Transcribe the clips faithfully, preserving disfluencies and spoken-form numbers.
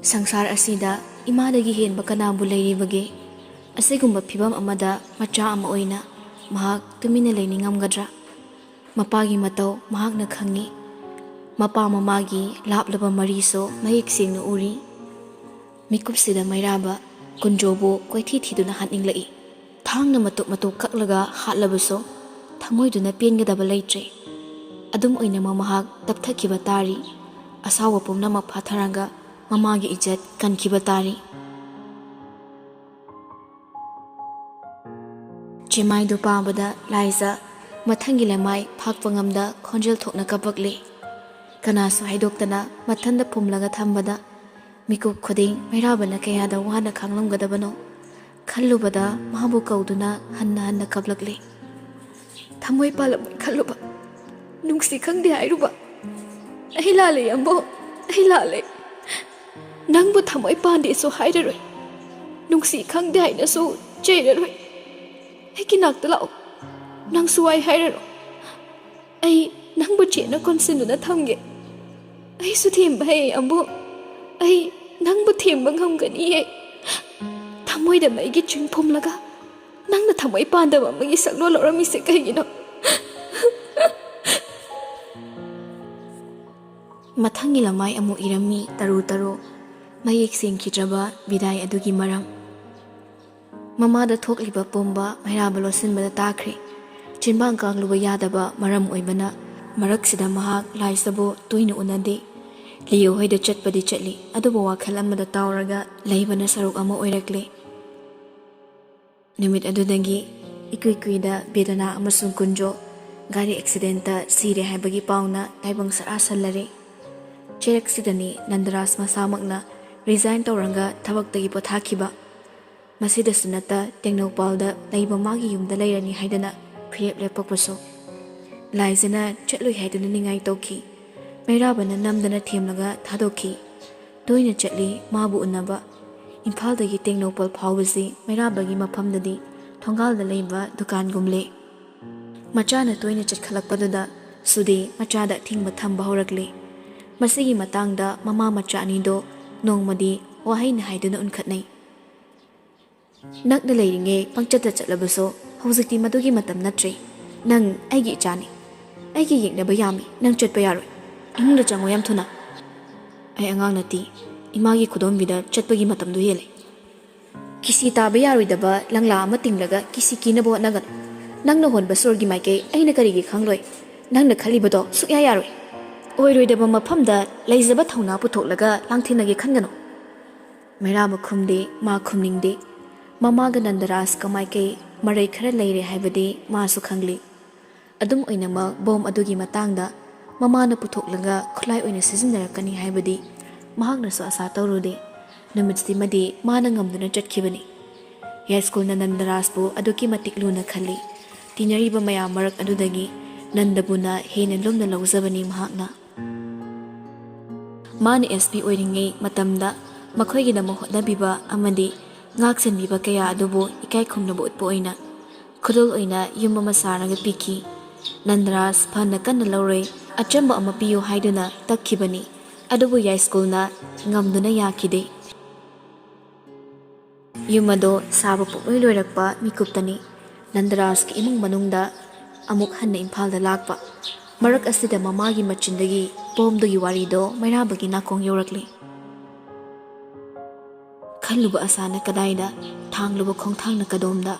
ꯁꯪꯁꯥꯔ ꯑꯁꯤꯗ ꯏꯃꯥꯗꯒꯤ ꯍꯦꯟꯕ ꯀꯅꯥꯕꯨ ꯂꯩꯔꯤꯕꯒꯦ? ꯑꯁꯤꯒꯨꯝꯕ ꯐꯤꯕꯝ ꯑꯃꯗ ꯃꯆꯥ ꯑꯃ ꯑꯣꯏꯅ ꯃꯍꯥꯛ ꯇꯨꯃꯤꯟꯅ ꯂꯩꯅꯤꯡꯉꯝꯒꯗ꯭ꯔꯥ? ꯃꯄꯥꯒꯤ ꯃꯇꯧ ꯃꯍꯥꯛꯅ ꯈꯪꯏ꯫ ꯃꯄꯥ ꯃꯃꯥꯒꯤ ꯂꯥꯞꯂꯕ ꯃꯔꯤꯁꯨ ꯃꯌꯦꯛ ꯁꯦꯡꯅ ꯎꯔꯤ꯫ ꯃꯤꯀꯨꯞꯁꯤꯗ ꯃꯩꯔꯥꯕ ꯀꯨꯟꯖꯣꯕꯨ ꯀꯣꯏꯊꯤ ꯊꯤꯗꯨꯅ ꯍꯥꯠꯅꯤꯡꯂꯛꯏ꯫ ꯊꯥꯡꯅ ꯃꯇꯨꯞ ꯃꯇꯨꯞ ꯀꯛꯂꯒ ꯍꯥꯠꯂꯕꯁꯨ ꯊꯃꯣꯏꯗꯨꯅ ꯄꯦꯟꯒꯗꯕ ꯂꯩꯇ꯭ꯔꯦ꯫ ꯑꯗꯨꯝ ꯑꯣꯏꯅꯃꯛ ꯃꯍꯥꯛ ꯇꯞꯊꯈꯤꯕ ꯇꯥꯔꯤ꯫ ꯑꯁꯥꯎꯕ ꯄꯨꯝꯅꯃꯛ ꯐꯥꯊꯔꯒ ꯃꯃꯥꯒꯤ ꯏꯖꯠ ꯀꯟꯈꯤꯕ ꯇꯥꯔꯤ꯫ ꯆꯦꯃꯥꯏꯗꯨ ꯄꯥꯕꯗ ꯂꯥꯏꯖ ꯃꯊꯪꯒꯤ ꯂꯃꯥꯏ ꯐꯥꯛꯄ ꯉꯝꯗ ꯈꯣꯟꯖꯦꯜ ꯊꯣꯛꯅ ꯀꯞꯄꯛꯂꯤ꯫ ꯀꯅꯥꯁꯨ ꯍꯥꯏꯗꯣꯛꯇꯅ ꯃꯊꯟꯗ ꯐꯨꯝꯂꯒ ꯊꯝꯕꯗ ꯃꯤꯀꯨꯞ ꯈꯨꯗꯤꯡ ꯃꯩꯔꯥꯕꯅ ꯀꯌꯥꯗ ꯋꯥꯅ ꯈꯥꯡꯂꯝꯒꯗꯕꯅꯣ ꯈꯜꯂꯨꯕꯗ ꯃꯥꯕꯨ ꯀꯧꯗꯨꯅ ꯍꯟꯅ ꯍꯟꯅ ꯀꯞꯂꯛꯂꯤ꯫ ꯊꯃꯣꯏ ꯄꯥꯜꯂꯝꯃꯣꯏ ꯈꯜꯂꯨꯕ, ꯅꯨꯡꯁꯤ ꯈꯪꯗꯦ ꯍꯥꯏꯔꯨꯕ꯫ ꯑꯩ ꯂꯥꯜꯂꯦ, ꯌꯥꯝꯕꯣ, ꯑꯩ ꯂꯥꯜꯂꯦ꯫ ꯅꯪꯕꯨ ꯊꯃꯣꯏ ꯄꯥꯟꯗꯦꯁꯨ ꯍꯥꯏꯔꯔꯣꯏ, ꯅꯨꯡꯁꯤ ꯈꯪꯗꯦ ꯍꯥꯏꯅꯁꯨ ꯆꯩꯔꯔꯣꯏ꯫ ꯑꯩꯒꯤ ꯅꯥꯛꯇ ꯂꯥꯛꯑꯣ, ꯅꯪꯁꯨ ꯋꯥꯏ ꯍꯥꯏꯔꯔꯣ꯫ ꯑꯩ ꯅꯪꯕꯨ ꯆꯦꯠꯅ ꯀꯣꯟꯁꯤꯟꯗꯨꯅ ꯊꯝꯒꯦ꯫ ꯑꯩꯁꯨ ꯊꯦꯝꯕ ꯍꯩ, ꯌꯥꯝꯕꯣ꯫ ꯑꯩ ꯅꯪꯕꯨ ꯊꯦꯝꯕ ꯉꯝꯒꯅꯤꯌꯦ꯫ ꯊꯃꯣꯏꯗ ꯃꯩꯒꯤ ꯆꯤꯡ ꯐꯨꯝꯂꯒ ꯅꯪꯅ ꯊꯃꯣꯏ ꯄꯥꯟꯗꯕ ꯑꯃꯒꯤ ꯁꯛꯂꯣꯟ ꯂꯧꯔꯝꯃꯤꯁꯦ ꯀꯩꯒꯤꯅꯣ? ꯃꯊꯪꯒꯤ ꯂꯃꯥꯏ ꯑꯃꯨꯛ ꯏꯔꯝꯃꯤ ꯇꯔꯨ ꯇꯔꯨ꯫ ꯃꯌꯦꯛ ꯁꯦꯡꯈꯤꯗ꯭ꯔꯕ ꯕꯤꯗꯥꯏ ꯑꯗꯨꯒꯤ ꯃꯔꯝ꯫ ꯃꯃꯥꯗ ꯊꯣꯛꯂꯤꯕ ꯄꯨꯝꯕ ꯃꯩꯔꯥꯕ ꯂꯣꯠꯁꯤꯟꯕꯗ ꯇꯥꯈ꯭ꯔꯦ꯫ ꯆꯤꯟꯕꯥꯡ ꯀꯥꯡꯂꯨꯕ ꯌꯥꯗꯕ ꯃꯔꯝ ꯑꯣꯏꯕꯅ ꯃꯔꯛꯁꯤꯗ ꯃꯍꯥꯛ ꯂꯥꯏꯖꯕꯨ ꯇꯣꯏꯅ ꯎꯅꯗꯦ꯫ ꯂꯤꯌꯣ ꯍꯣꯏꯗ ꯆꯠꯄꯗꯤ ꯆꯠꯂꯤ, ꯑꯗꯨꯕꯨ ꯋꯥꯈꯜ ꯑꯃꯗ ꯇꯥꯎꯔꯒ ꯂꯩꯕꯅ ꯁꯔꯨꯛ ꯑꯃ ꯑꯣꯏꯔꯛꯂꯦ꯫ ꯅꯨꯃꯤꯠ ꯑꯗꯨꯗꯒꯤ ꯏꯀꯨꯏ ꯀꯨꯏꯗ ꯕꯦꯗꯅꯥ ꯑꯃꯁꯨꯡ ꯀꯨꯟꯖꯣ ꯒꯥꯔꯤ ꯑꯦꯛꯁꯤꯗꯦꯟꯇ ꯁꯤꯔꯦ ꯍꯥꯏꯕꯒꯤ ꯄꯥꯎꯅ ꯇꯥꯏꯕꯪ ꯁꯔꯥ ꯁꯜꯂꯔꯦ꯫ ꯆꯩꯔꯛꯁꯤꯗꯅꯤ ꯅꯟꯗꯔꯥꯖ ꯃꯁꯥꯃꯛꯅ ꯔꯤꯖꯥꯏꯟ ꯇꯧꯔꯒ ꯊꯕꯛꯇꯒꯤ ꯄꯣꯊꯥꯈꯤꯕ꯫ ꯃꯁꯤꯗꯁꯨ ꯅꯠꯇ ꯇꯦꯡꯅꯧꯄꯥꯜꯗ ꯂꯩꯕ ꯃꯥꯒꯤ ꯌꯨꯝꯗ ꯂꯩꯔꯅꯤ ꯍꯥꯏꯗꯅ ꯐꯤꯔꯦꯞ ꯂꯦꯞꯄꯛꯄꯁꯨ꯫ ꯂꯥꯏꯖꯅ ꯆꯠꯂꯣꯏ ꯍꯥꯏꯗꯨꯅ ꯅꯤꯡꯉꯥꯏ ꯇꯧꯈꯤ꯫ ꯃꯩꯔꯥꯕꯅ ꯅꯝꯗꯅ ꯊꯦꯝꯂꯒ ꯊꯥꯗꯣꯛꯈꯤ꯫ ꯇꯣꯏꯅ ꯆꯠꯂꯤ ꯃꯥꯕꯨ ꯎꯅꯕ꯫ ꯏꯝꯐꯥꯜꯗꯒꯤ ꯇꯦꯡꯅꯧꯄꯜ ꯐꯥꯎꯕꯁꯤ ꯃꯩꯔꯥꯕꯒꯤ ꯃꯐꯝꯗꯗꯤ ꯊꯣꯡꯒꯥꯜꯗ ꯂꯩꯕ ꯗꯨꯀꯥꯟꯒꯨꯝꯂꯦ꯫ ꯃꯆꯥꯅ ꯇꯣꯏꯅ ꯆꯠꯈꯠꯂꯛꯄꯗꯨꯗ ꯁꯨꯗꯦ ꯃꯆꯥꯗ ꯑꯊꯤꯡꯕ ꯊꯝꯕ ꯍꯧꯔꯛꯂꯦ꯫ ꯃꯁꯤꯒꯤ ꯃꯇꯥꯡꯗ ꯃꯃꯥ ꯃꯆꯥ ꯑꯅꯤꯗꯣ ꯅꯣꯡꯃꯗꯤ ꯋꯥꯍꯩꯅ ꯍꯥꯏꯗꯨꯅ ꯎꯟꯈꯠꯅꯩ꯫ ꯅꯛꯅ ꯂꯩꯔꯤꯉꯩ ꯄꯪꯆꯠꯇ ꯆꯠꯂꯕꯁꯨ ꯍꯧꯖꯤꯛꯇꯤ ꯃꯗꯨꯒꯤ ꯃꯇꯝ ꯅꯠꯇ꯭ꯔꯦ꯫ ꯅꯪ ꯑꯩꯒꯤ ꯏꯆꯥꯅꯤ꯫ ꯑꯩꯒꯤ ꯌꯦꯡꯅꯕ ꯌꯥꯝꯃꯤ꯫ ꯅꯪ ꯆꯠꯄ ꯌꯥꯔꯣꯏ꯫ ꯏꯃꯨꯡꯗ ꯆꯪꯉꯣ ꯌꯥꯝ ꯊꯨꯅ꯫ ꯑꯩ ꯑꯉꯥꯡ ꯅꯠꯇꯦ꯫ ꯏꯃꯥꯒꯤ ꯈꯨꯗꯣꯝꯕꯤꯗ ꯆꯠꯄꯒꯤ ꯃꯇꯝꯗꯨ ꯍꯦꯜꯂꯦ꯫ ꯀꯤꯁꯤ ꯇꯥꯕ ꯌꯥꯔꯣꯏꯗꯕ ꯂꯪꯂꯥ ꯑꯃ ꯇꯤꯡꯂꯒ ꯀꯤꯁꯤ ꯀꯤꯅꯕ ꯍꯣꯠꯅꯒꯅꯨ꯫ ꯅꯪꯅ ꯍꯣꯟꯕ ꯁꯣꯔꯒꯤ ꯃꯥꯏꯀꯩ ꯑꯩꯅ ꯀꯔꯤꯒꯤ ꯈꯪꯂꯣꯏ? ꯅꯪꯅ ꯈꯜꯂꯤꯕꯗꯣ ꯁꯨꯛꯌꯥ ꯌꯥꯔꯣꯏ꯫ ꯑꯣꯏꯔꯣꯏꯗꯕ ꯃꯐꯝꯗ ꯂꯩꯖꯕ ꯊꯧꯅꯥ ꯄꯨꯊꯣꯛꯂꯒ ꯂꯥꯡꯊꯦꯡꯅꯒꯦ ꯈꯟꯒꯅꯨ꯫ ꯃꯩꯔꯥꯕ ꯈꯨꯝꯗꯦ, ꯃꯥ ꯈꯨꯝꯅꯤꯡꯗꯦ꯫ ꯃꯃꯥꯒ ꯅꯟꯗꯔꯥꯖꯀ ꯃꯥꯏꯀꯩ ꯃꯔꯩ ꯈꯔ ꯂꯩꯔꯦ ꯍꯥꯏꯕꯗꯤ ꯃꯥꯁꯨ ꯈꯪꯂꯤ꯫ ꯑꯗꯨꯝ ꯑꯣꯏꯅꯃꯛ ꯕꯣꯝ ꯑꯗꯨꯒꯤ ꯃꯇꯥꯡꯗ ꯃꯃꯥꯅ ꯄꯨꯊꯣꯛꯂꯒ ꯈꯨꯠꯂꯥꯏ ꯑꯣꯏꯅ ꯁꯤꯖꯤꯟꯅꯔꯛꯀꯅꯤ ꯍꯥꯏꯕꯗꯤ ꯃꯍꯥꯛꯅꯁꯨ ꯑꯁꯥ ꯇꯧꯔꯨꯗꯦ꯫ ꯅꯨꯃꯤꯠꯁꯤꯃꯗꯤ ꯃꯥꯅ ꯉꯝꯗꯨꯅ ꯆꯠꯈꯤꯕꯅꯤ꯫ ꯌꯥꯏꯁ꯭ꯀꯨꯜꯅ ꯅꯟꯗꯔꯥꯖꯄꯨ ꯑꯗꯨꯛꯀꯤ ꯃꯇꯤꯛ ꯂꯨꯅ ꯈꯜꯂꯤ꯫ ꯇꯤꯟꯅꯔꯤꯕ ꯃꯌꯥꯝ ꯃꯔꯛ ꯑꯗꯨꯗꯒꯤ ꯅꯟꯗꯕꯨꯅ ꯍꯦꯟꯅ ꯂꯨꯝꯅ ꯂꯧꯖꯕꯅꯤ ꯃꯍꯥꯛꯅ꯫ ꯃꯥꯅ ꯑꯦꯁ ꯄꯤ ꯑꯣꯏꯔꯤꯉꯩ ꯃꯇꯝꯗ ꯃꯈꯣꯏꯒꯤꯗꯃꯛ ꯍꯣꯠꯅꯕꯤꯕ ꯑꯃꯗꯤ ꯉꯥꯛ ꯁꯦꯟꯕꯤꯕ ꯀꯌꯥ ꯑꯗꯨꯕꯨ ꯏꯀꯥꯏ ꯈꯨꯝꯅꯕ ꯎꯠꯄ ꯑꯣꯏꯅ ꯈꯨꯗꯣꯜ ꯑꯣꯏꯅ ꯌꯨꯝ ꯑꯃ ꯁꯥꯔꯒ ꯄꯤꯈꯤ꯫ ꯅꯟꯗꯔꯥꯖ ꯐꯅ ꯀꯟꯅ ꯂꯧꯔꯣꯏ, ꯑꯆꯝꯕ ꯑꯃ ꯄꯤꯌꯨ ꯍꯥꯏꯗꯨꯅ ꯇꯛꯈꯤꯕꯅꯤ꯫ ꯑꯗꯨꯕꯨ ꯌꯥꯏꯁ꯭ꯀꯨꯜꯅ ꯉꯝꯗꯨꯅ ꯌꯥꯈꯤꯗꯦ꯫ ꯌꯨꯝ ꯑꯗꯣ ꯁꯥꯕ ꯄꯨꯡꯂꯣꯏ ꯂꯣꯏꯔꯛꯄ ꯃꯤꯀꯨꯞꯇꯅꯤ ꯅꯟꯗꯔꯥꯖꯀꯤ ꯏꯃꯨꯡ ꯃꯅꯨꯡꯗ ꯑꯃꯨꯛ ꯍꯟꯅ ꯏꯝꯐꯥꯜꯗ ꯂꯥꯛꯄ꯫ ꯃꯔꯛ ꯑꯁꯤꯗ ꯃꯃꯥꯒꯤ ꯃꯆꯤꯟꯗꯒꯤ ꯕꯣꯝꯗꯨꯒꯤ ꯋꯥꯔꯤꯗꯣ ꯃꯩꯔꯥꯕꯒꯤ ꯅꯥꯀꯣꯡ ꯌꯧꯔꯛꯂꯤ꯫ ꯈꯜꯂꯨꯕ ꯑꯁꯥꯅ ꯀꯗꯥꯏꯗ, ꯊꯥꯡꯂꯨꯕ ꯈꯣꯡꯊꯥꯡꯅ ꯀꯗꯣꯝꯗ?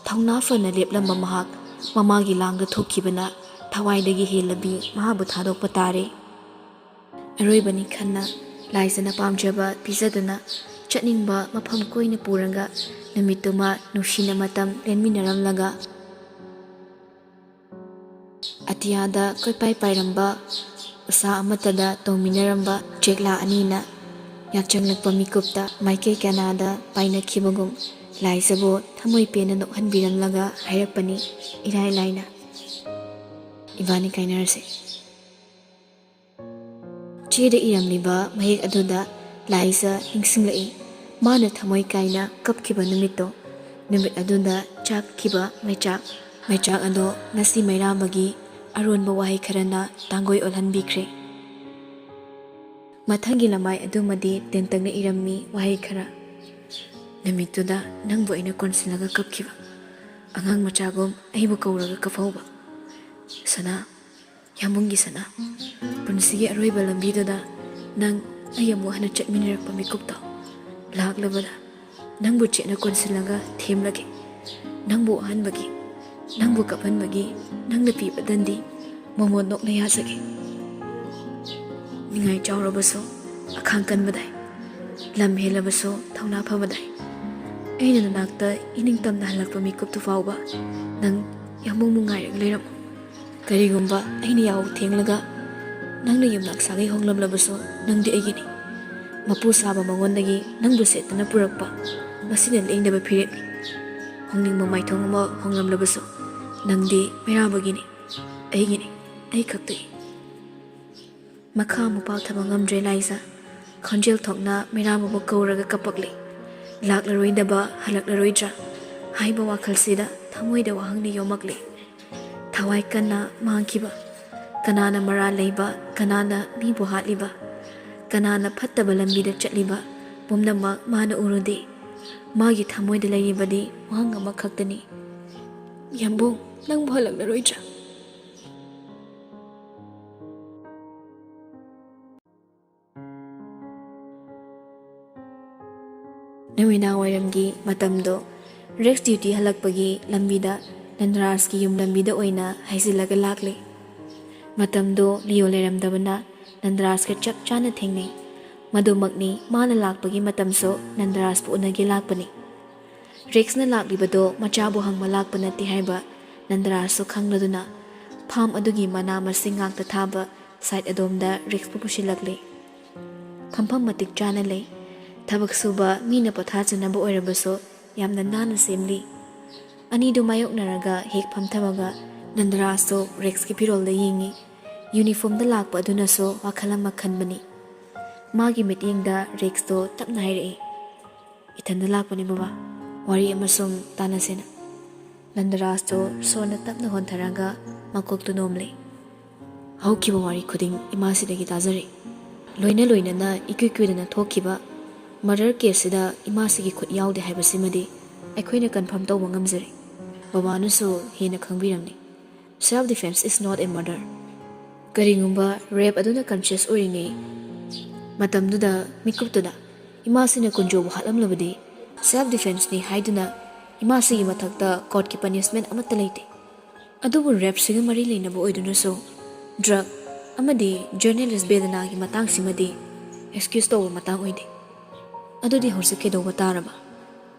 ꯊꯧꯅꯥ ꯐꯅ ꯂꯦꯞꯂꯝꯕ ꯃꯍꯥꯛ ꯃꯃꯥꯒꯤ ꯂꯥꯡꯗ ꯊꯣꯛꯈꯤꯕꯅ ꯊꯋꯥꯏꯗꯒꯤ ꯍꯦꯜꯂꯕꯤ ꯃꯍꯥꯕꯨ ꯊꯥꯗꯣꯛꯄ ꯇꯥꯔꯦ꯫ ꯑꯔꯣꯏꯕꯅꯤ ꯈꯟꯅ ꯂꯥꯏꯖꯅ ꯄꯥꯝꯖꯕ ꯄꯤꯖꯗꯨꯅ ꯆꯠꯅꯤꯡꯕ ꯃꯐꯝ ꯀꯣꯏꯅ ꯄꯨꯔꯒ ꯅꯨꯃꯤꯠꯇꯨꯃ ꯅꯨꯡꯁꯤꯅ ꯃꯇꯝ ꯂꯦꯟꯃꯤꯟꯅꯔꯝꯂꯒ ꯑꯇꯤꯌꯥꯗ ꯀꯣꯏꯄꯥꯏ ꯄꯥꯏꯔꯝꯕ ꯎꯁꯥ ꯑꯃꯠꯇꯗ ꯇꯣꯡꯃꯤꯟꯅꯔꯝꯕ ꯆꯦꯛꯂꯥ ꯑꯅꯤꯅ ꯌꯥꯛꯆꯪꯂꯛꯄ ꯃꯤꯀꯨꯞꯇ ꯃꯥꯏꯀꯩ ꯀꯅꯥꯗ ꯄꯥꯏꯅꯈꯤꯕꯒꯨꯝ ꯂꯥꯏꯖꯕꯨ ꯊꯃꯣꯏ ꯄꯦꯟꯅ ꯅꯣꯛꯍꯟꯕꯤꯔꯝꯂꯒ ꯍꯥꯏꯔꯛꯄꯅꯤ ꯏꯔꯥꯏ ꯂꯥꯏꯅ, "ꯏꯕꯥꯅꯤ ꯀꯥꯏꯅꯔꯁꯦ"꯫ ꯆꯦꯗ ꯏꯔꯝꯂꯤꯕ ꯃꯌꯦꯛ ꯑꯗꯨꯗ ꯂꯥꯏꯖ ꯅꯤꯡꯁꯤꯡꯂꯛꯏ꯫ ꯃꯥꯅ ꯊꯃꯣꯏ ꯀꯥꯏꯅ ꯀꯞꯈꯤꯕ ꯅꯨꯃꯤꯠꯇꯣ꯫ ꯅꯨꯃꯤꯠ ꯑꯗꯨꯗ ꯆꯥꯛꯈꯤꯕ ꯃꯩꯆꯥꯛ꯫ ꯃꯩꯆꯥꯛ ꯑꯗꯣ ꯉꯁꯤ ꯃꯩꯔꯥꯕꯒꯤ ꯑꯔꯣꯟꯕ ꯋꯥꯍꯩ ꯈꯔꯅ ꯇꯥꯡꯒꯣꯏ ꯑꯣꯜꯍꯟꯕꯤꯈ꯭ꯔꯦ꯫ ꯃꯊꯪꯒꯤ ꯂꯃꯥꯏ ꯑꯗꯨꯃꯗꯤ ꯇꯦꯟꯇꯛꯅ ꯏꯔꯝꯃꯤ ꯋꯥꯍꯩ ꯈꯔ꯫ ꯅꯨꯃꯤꯠꯇꯨꯗ ꯅꯪꯕꯨ ꯑꯩꯅ ꯀꯣꯟꯁꯤꯜꯂꯒ ꯀꯞꯈꯤꯕ, ꯑꯉꯥꯡ ꯃꯆꯥꯒꯨꯝ ꯑꯩꯕꯨ ꯀꯧꯔꯒ ꯀꯞꯍꯧꯕ꯫ ꯁꯅꯥ, ꯌꯥꯝꯕꯨꯡꯒꯤ ꯁꯅꯥ, ꯄꯨꯟꯁꯤꯒꯤ ꯑꯔꯣꯏꯕ ꯂꯝꯕꯤꯗꯨꯗ ꯅꯪ ꯑꯩ ꯑꯃꯨꯛ ꯍꯟꯅ ꯆꯠꯃꯤꯟꯅꯔꯛꯄ ꯃꯤꯀꯨꯞꯇꯣ ꯂꯥꯛꯂꯕꯗ, ꯅꯪꯕꯨ ꯆꯦꯠꯅ ꯀꯣꯟꯁꯤꯜꯂꯒ ꯊꯦꯝꯂꯒꯦ꯫ ꯅꯪꯕꯨ ꯋꯥꯍꯟꯕꯒꯤ, ꯅꯪꯕꯨ ꯀꯞꯍꯟꯕꯒꯤ ꯅꯪꯅ ꯄꯤꯕ ꯗꯟꯗꯤ ꯃꯣꯃꯣꯟ ꯅꯣꯛꯅ ꯌꯥꯖꯒꯦ꯫ ꯅꯤꯡꯉꯥꯏ ꯆꯥꯎꯔꯕꯁꯨ ꯑꯈꯥꯡ ꯀꯟꯕꯗꯥꯏ, ꯂꯝ ꯍꯦꯜꯂꯕꯁꯨ ꯊꯧꯅꯥ ꯐꯕꯗꯥꯏ꯫ ꯑꯩꯅ ꯅꯅꯥꯛꯇ ꯏꯅꯤꯡꯇꯝꯅ ꯍꯜꯂꯛꯄ ꯃꯤꯀꯨꯞꯇꯨ ꯐꯥꯎꯕ ꯅꯪ ꯌꯥꯝꯕꯨꯡꯕꯨ ꯉꯥꯏꯔꯒ ꯂꯩꯔꯝꯃꯨ꯫ ꯀꯔꯤꯒꯨꯝꯕ ꯑꯩꯅ ꯌꯥꯍꯧ ꯊꯦꯡꯂꯒ ꯅꯪꯅ ꯌꯨꯝꯅꯥꯛ ꯁꯥꯒꯩ ꯍꯣꯡꯂꯝꯂꯕꯁꯨ, ꯅꯪꯗꯤ ꯑꯩꯒꯤꯅꯤ꯫ ꯃꯄꯨ ꯁꯥꯕ ꯃꯉꯣꯟꯗꯒꯤ ꯅꯪꯕꯨ ꯁꯦꯠꯇꯨꯅ ꯄꯨꯔꯛꯄ ꯃꯁꯤꯅ ꯂꯦꯡꯗꯕ ꯐꯤꯔꯦꯞꯅꯤ꯫ ꯍꯣꯡꯅꯤꯡꯕ ꯃꯥꯏꯊꯣꯡ ꯑꯃ ꯍꯣꯡꯂꯝꯂꯕꯁꯨ, ꯅꯪꯗꯤ ꯃꯩꯔꯥꯕꯒꯤꯅꯤ, ꯑꯩꯒꯤꯅꯤ, ꯑꯩ ꯈꯛꯇꯒꯤ꯫ ꯃꯈꯥ ꯑꯃꯨꯛ ꯄꯥꯛꯊꯕ ꯉꯝꯗ꯭ꯔꯦ ꯂꯥꯏꯖꯥ꯫ ꯈꯣꯟꯖꯦꯜ ꯊꯣꯛꯅ ꯃꯩꯔꯥꯕꯕꯨ ꯀꯧꯔꯒ ꯀꯞꯄꯛꯂꯤ꯫ ꯂꯥꯛꯂꯔꯣꯏꯗꯕ, ꯍꯜꯂꯛꯂꯔꯣꯏꯗ꯭ꯔꯥ ꯍꯥꯏꯕ ꯋꯥꯈꯜꯁꯤꯗ ꯊꯃꯣꯏꯗ ꯋꯥꯍꯪꯅ ꯌꯣꯝꯃꯛꯂꯤ꯫ ꯊꯋꯥꯏ ꯀꯟꯅ ꯃꯥꯡꯈꯤꯕ, ꯀꯅꯥꯅ ꯃꯔꯥꯜ ꯂꯩꯕ, ꯀꯅꯥꯅ ꯃꯤꯕꯨ ꯍꯥꯠꯂꯤꯕ, ꯀꯅꯥꯅ ꯐꯠꯇꯕ ꯂꯝꯕꯤꯗ ꯆꯠꯂꯤꯕ, ꯄꯨꯝꯅꯃꯛ ꯃꯥꯅ ꯎꯔꯨꯗꯦ꯫ ꯃꯥꯒꯤ ꯊꯃꯣꯏꯗ ꯂꯩꯔꯤꯕꯗꯤ ꯋꯥꯍꯪ ꯑꯃꯈꯛꯇꯅꯤ, "ꯌꯥꯝꯕꯨꯡ, ꯅꯪꯕꯨ ꯍꯜꯂꯛꯂꯔꯣꯏꯗ꯭ꯔꯥ?" ꯅꯨꯃꯤꯗꯥꯡ ꯋꯥꯏꯔꯝꯒꯤ ꯃꯇꯝꯗꯣ, ꯔꯦꯛꯁ ꯗ꯭ꯌꯨꯇꯤ ꯍꯜꯂꯛꯄꯒꯤ ꯂꯝꯕꯤꯗ ꯅꯟꯗꯔꯥꯖꯀꯤ ꯌꯨꯝ ꯂꯝꯕꯤꯗ ꯑꯣꯏꯅ ꯍꯥꯏꯖꯤꯜꯂꯒ ꯂꯥꯛꯂꯦ꯫ ꯃꯇꯝꯗꯣ ꯂꯤꯌꯣ ꯂꯩꯔꯝꯗꯕꯅ ꯅꯟꯗꯔꯥꯖꯀ ꯆꯞ ꯆꯥꯅ ꯊꯦꯡꯅꯩ꯫ ꯃꯗꯨꯃꯛꯅꯤ ꯃꯥꯅ ꯂꯥꯛꯄꯒꯤ ꯃꯇꯝꯁꯨ ꯅꯟꯗꯔꯥꯖꯄꯨ ꯎꯅꯒꯦ ꯂꯥꯛꯄꯅꯤ꯫ ꯔꯦꯛꯁꯅ ꯂꯥꯛꯂꯤꯕꯗꯣ ꯃꯆꯥꯕꯨ ꯍꯪꯕ ꯂꯥꯛꯄ ꯅꯠꯇꯦ ꯍꯥꯏꯕ ꯅꯟꯗꯔꯥꯖꯁꯨ ꯈꯪꯂꯗꯨꯅ ꯐꯥꯝ ꯑꯗꯨꯒꯤ ꯃꯅꯥ ꯃꯁꯤꯡ ꯉꯥꯛꯇ ꯊꯥꯕ ꯁꯥꯏꯠ ꯑꯗꯣꯝꯗ ꯔꯦꯛꯁꯄꯨ ꯄꯨꯁꯤꯜꯂꯛꯂꯦ꯫ ꯐꯝꯐꯝ ꯃꯇꯤꯛ ꯆꯥꯅ ꯂꯩ꯫ ꯊꯕꯛ ꯁꯨꯕ ꯃꯤꯅ ꯄꯣꯊꯥꯖꯅꯕ ꯑꯣꯏꯔꯕꯁꯨ ꯌꯥꯝꯅ ꯅꯥꯟꯅ ꯁꯦꯝꯂꯤ꯫ ꯑꯅꯤꯗꯨ ꯃꯥꯌꯣꯛꯅꯔꯒ ꯍꯦꯛ ꯐꯝꯊꯕꯒ ꯅꯟꯗꯔꯥꯖꯇꯣ ꯔꯦꯛꯁꯀꯤ ꯐꯤꯔꯣꯜꯗ ꯌꯦꯡꯉꯤ꯫ ꯌꯨꯅꯤꯐꯣꯔꯝꯗ ꯂꯥꯛꯄ ꯑꯗꯨꯅꯁꯨ ꯋꯥꯈꯜ ꯑꯃ ꯈꯟꯕꯅꯤ꯫ ꯃꯥꯒꯤ ꯃꯤꯠꯌꯦꯡꯗ ꯔꯦꯛꯁꯇꯣ ꯇꯞꯅ ꯍꯥꯏꯔꯛꯏ, "ꯏꯊꯟꯗ ꯂꯥꯛꯄꯅꯦ ꯕꯕꯥ, ꯋꯥꯔꯤ ꯑꯃ ꯁꯨꯝ ꯇꯥꯟꯅꯁꯦꯅ"꯫ ꯅꯟꯗꯔꯥꯖꯇꯣ ꯁꯣꯔꯅ ꯇꯞꯅ ꯍꯣꯟꯊꯔꯒ ꯃꯀꯣꯛꯇꯨ ꯅꯣꯝꯂꯦ꯫ "ꯍꯧꯈꯤꯕ ꯋꯥꯔꯤ ꯈꯨꯗꯤꯡ ꯏꯃꯥꯁꯤꯗꯒꯤ ꯇꯥꯖꯔꯛꯏ꯫ ꯂꯣꯏꯅ ꯂꯣꯏꯅꯅ ꯏꯀꯨꯏ ꯀꯨꯏꯗꯅ ꯊꯣꯛꯈꯤꯕ ꯃꯔꯗꯔ ꯀꯦꯁꯁꯤꯗ ꯏꯃꯥꯁꯤꯒꯤ ꯈꯨꯠ ꯌꯥꯎꯗꯦ ꯍꯥꯏꯕꯁꯤꯃꯗꯤ ꯑꯩꯈꯣꯏꯅ ꯀꯟꯐꯥꯔꯝ ꯇꯧꯕ ꯉꯝꯖꯔꯦ꯫ ꯕꯕꯥꯅꯁꯨ ꯍꯦꯟꯅ ꯈꯪꯕꯤꯔꯝꯅꯤ꯫ Self defense is not a murder. ꯀꯔꯤꯒꯨꯝꯕ ꯔꯦꯞ ꯑꯗꯨꯅ ꯀꯟꯁꯤꯌꯁ ꯑꯣꯏꯔꯤꯉꯩ ꯃꯇꯝꯗꯨꯗ, ꯃꯤꯀꯨꯞꯇꯨꯗ ꯏꯃꯥꯁꯤꯅ ꯀꯨꯟꯖꯣꯕꯨ ꯍꯥꯠꯂꯝꯂꯕꯗꯤ, ꯁꯦꯜꯐ ꯗꯤꯐꯦꯟꯁꯅꯤ ꯍꯥꯏꯗꯨꯅ ꯏꯃꯥꯁꯤꯒꯤ ꯃꯊꯛꯇ ꯀꯣꯔꯠꯀꯤ ꯄꯅꯤꯁꯃꯦꯟ ꯑꯃꯠꯇ ꯂꯩꯇꯦ꯫ ꯑꯗꯨꯕꯨ ꯔꯦꯞꯁꯤꯒ ꯃꯔꯤ ꯂꯩꯅꯕ ꯑꯣꯏꯗꯨꯅꯁꯨ ꯗ꯭ꯔꯒ ꯑꯃꯗꯤ ꯖꯔꯅꯦꯂꯤꯁ ꯕꯦꯗꯅꯥꯒꯤ ꯃꯇꯥꯡꯁꯤꯃꯗꯤ ꯑꯦꯛꯁꯀ꯭ꯌꯨꯁ ꯇꯧꯕ ꯃꯇꯥꯡ ꯑꯣꯏꯗꯦ꯫ ꯑꯗꯨꯗꯤ ꯍꯧꯖꯤꯛ ꯀꯩꯗꯧꯕ ꯇꯥꯔꯕ?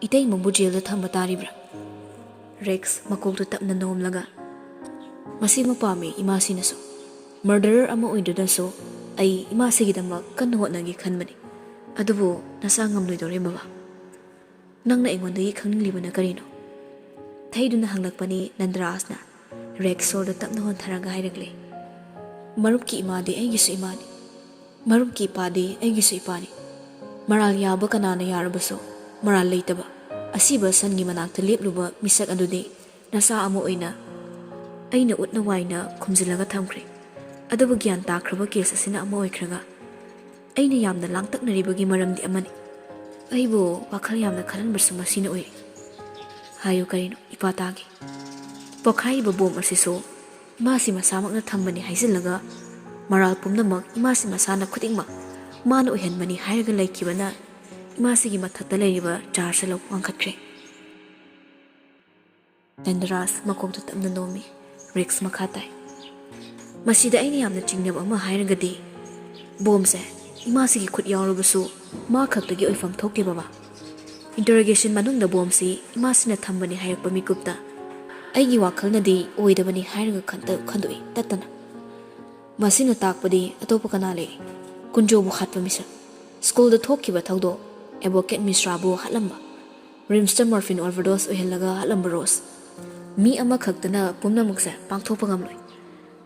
ꯏꯇꯩꯃꯕꯨ ꯖꯦꯜꯗ ꯊꯝꯕ ꯇꯥꯔꯤꯕ꯭ꯔꯥ? ꯔꯦꯛꯁ ꯃꯀꯣꯛꯇꯨ ꯇꯞꯅ ꯅꯣꯝꯂꯒ, "ꯃꯁꯤꯃ ꯄꯥꯝꯃꯤ ꯏꯃꯥꯁꯤꯅꯁꯨ꯫ ꯃꯔꯗꯔꯔ ꯑꯃ ꯑꯣꯏꯗꯨꯅꯁꯨ ꯑꯩ ꯏꯃꯥꯁꯤꯒꯤꯗꯃꯛ ꯀꯟꯅ ꯍꯣꯠꯅꯒꯦ ꯈꯟꯕꯅꯤ꯫ ꯑꯗꯨꯕꯨ ꯅꯁꯥ ꯉꯝꯂꯣꯏꯗꯧꯔꯦ ꯕꯕꯥ꯫ ꯅꯪꯅ ꯑꯩꯉꯣꯟꯗꯒꯤ ꯈꯪꯅꯤꯡꯂꯤꯕꯅ ꯀꯔꯤꯅꯣ?" ꯊꯩꯗꯨꯅ ꯍꯪꯂꯛꯄꯅꯤ ꯅꯟꯗꯔꯥꯖꯅ꯫ ꯔꯦꯛꯁ ꯁꯣꯔꯗꯨ ꯇꯞꯅ ꯍꯣꯟꯊꯔꯒ ꯍꯥꯏꯔꯛꯂꯦ, "ꯃꯔꯨꯞꯀꯤ ꯏꯃꯥꯗꯤ ꯑꯩꯒꯤꯁꯨ ꯏꯃꯥꯅꯤ꯫ ꯃꯔꯨꯞꯀꯤ ꯏꯄꯥꯗꯤ ꯑꯩꯒꯤꯁꯨ ꯏꯄꯥꯅꯤ꯫ ꯃꯔꯥꯜ ꯌꯥꯕ ꯀꯅꯥꯅ ꯌꯥꯔꯕꯁꯨ, ꯃꯔꯥꯜ ꯂꯩꯇꯕ ꯑꯁꯤꯕ ꯁꯟꯒꯤ ꯃꯅꯥꯛꯇ ꯂꯦꯞꯂꯨꯕ ꯃꯤꯁꯛ ꯑꯗꯨꯗꯤ ꯅꯆꯥ ꯑꯃ ꯑꯣꯏꯅ ꯑꯩꯅ ꯎꯠꯅ ꯋꯥꯏꯅ ꯈꯨꯝꯖꯤꯜꯂꯒ ꯊꯝꯈ꯭ꯔꯦ꯫ ꯑꯗꯨꯕꯨ ꯒ꯭ꯌꯥꯟ ꯇꯥꯈ꯭ꯔꯕ ꯀꯦꯁ ꯑꯁꯤꯅ ꯑꯃ ꯑꯣꯏꯈ꯭ꯔꯒ ꯑꯩꯅ ꯌꯥꯝꯅ ꯂꯥꯡꯇꯛꯅꯔꯤꯕꯒꯤ ꯃꯔꯝꯗꯤ ꯑꯃꯅꯤ꯫ ꯑꯩꯕꯨ ꯋꯥꯈꯜ ꯌꯥꯝꯅ ꯈꯜꯍꯟꯕꯁꯨ ꯃꯁꯤꯅ ꯑꯣꯏꯔꯦ꯫" "ꯍꯥꯏꯌꯨ, ꯀꯔꯤꯅꯣ ꯏꯄꯥ ꯇꯥꯒꯦ?" "ꯄꯣꯈꯥꯏꯔꯤꯕ ꯕꯣꯝ ꯑꯁꯤꯁꯨ ꯏꯃꯥꯁꯤ ꯃꯁꯥꯃꯛꯅ ꯊꯝꯕꯅꯤ ꯍꯥꯏꯖꯤꯜꯂꯒ, ꯃꯔꯥꯜ ꯄꯨꯝꯅꯃꯛ ꯏꯃꯥꯁꯤ ꯃꯁꯥꯅ ꯈꯨꯗꯤꯡꯃꯛ ꯃꯥꯅ ꯑꯣꯏꯍꯟꯕꯅꯤ ꯍꯥꯏꯔꯒ ꯂꯩꯈꯤꯕꯅ ꯏꯃꯥꯁꯤꯒꯤ ꯃꯊꯛꯇ ꯂꯩꯔꯤꯕ ꯆꯥꯔꯖ ꯑꯗꯨ ꯋꯥꯡꯈꯠꯈ꯭ꯔꯦ꯫" ꯅꯟꯗꯔꯥꯖ ꯃꯀꯣꯛꯇꯨ ꯇꯞꯅ ꯅꯣꯝꯃꯤ꯫ ꯔꯦꯛꯁ ꯃꯈꯥ ꯇꯥꯏ, "ꯃꯁꯤꯗ ꯑꯩꯅ ꯌꯥꯝꯅ ꯆꯤꯡꯅꯕ ꯑꯃ ꯍꯥꯏꯔꯒꯗꯤ, ꯕꯣꯝꯁꯦ ꯏꯃꯥꯁꯤꯒꯤ ꯈꯨꯠ ꯌꯥꯎꯔꯕꯁꯨ ꯃꯥ ꯈꯛꯇꯒꯤ ꯑꯣꯏꯐꯝ ꯊꯣꯛꯇꯦ ꯕꯕꯥ꯫ ꯏꯟꯇꯔꯣꯒꯦꯁꯟ ꯃꯅꯨꯡꯗ ꯕꯣꯝꯁꯤ ꯏꯃꯥꯁꯤꯅ ꯊꯝꯕꯅꯤ ꯍꯥꯏꯔꯛꯄ ꯃꯤꯀꯨꯞꯇ ꯑꯩꯒꯤ ꯋꯥꯈꯜꯅꯗꯤ ꯑꯣꯏꯗꯕꯅꯤ ꯍꯥꯏꯔꯒ ꯈꯟꯇ-, ꯈꯟꯗꯣꯛꯏ ꯇꯠꯇꯅ꯫ ꯃꯁꯤꯅ ꯇꯥꯛꯄꯗꯤ ꯑꯇꯣꯞꯄ ꯀꯅꯥ ꯂꯩ? ꯀꯨꯟꯖꯣꯕꯨ ꯍꯥꯠꯄ ꯃꯤꯁꯛ, ꯁ꯭ꯀꯨꯜꯗ ꯊꯣꯛꯈꯤꯕ ꯊꯧꯗꯣꯛ, ꯑꯦꯗꯚꯣꯀꯦꯠ ꯃꯤꯁ꯭ꯔꯥꯕꯨ ꯍꯥꯠꯂꯝꯕ, ꯔꯤꯝꯁꯇ ꯃꯣꯔꯐꯤꯟ ꯑꯣꯚꯔꯗꯣꯁ ꯑꯣꯏꯍꯜꯂꯒ ꯍꯥꯠꯂꯝꯕ ꯔꯣꯁ꯫ ꯃꯤ ꯑꯃꯈꯛꯇꯅ ꯄꯨꯝꯅꯃꯛꯁꯦ ꯄꯥꯡꯊꯣꯛꯄ ꯉꯝꯂꯣꯏ꯫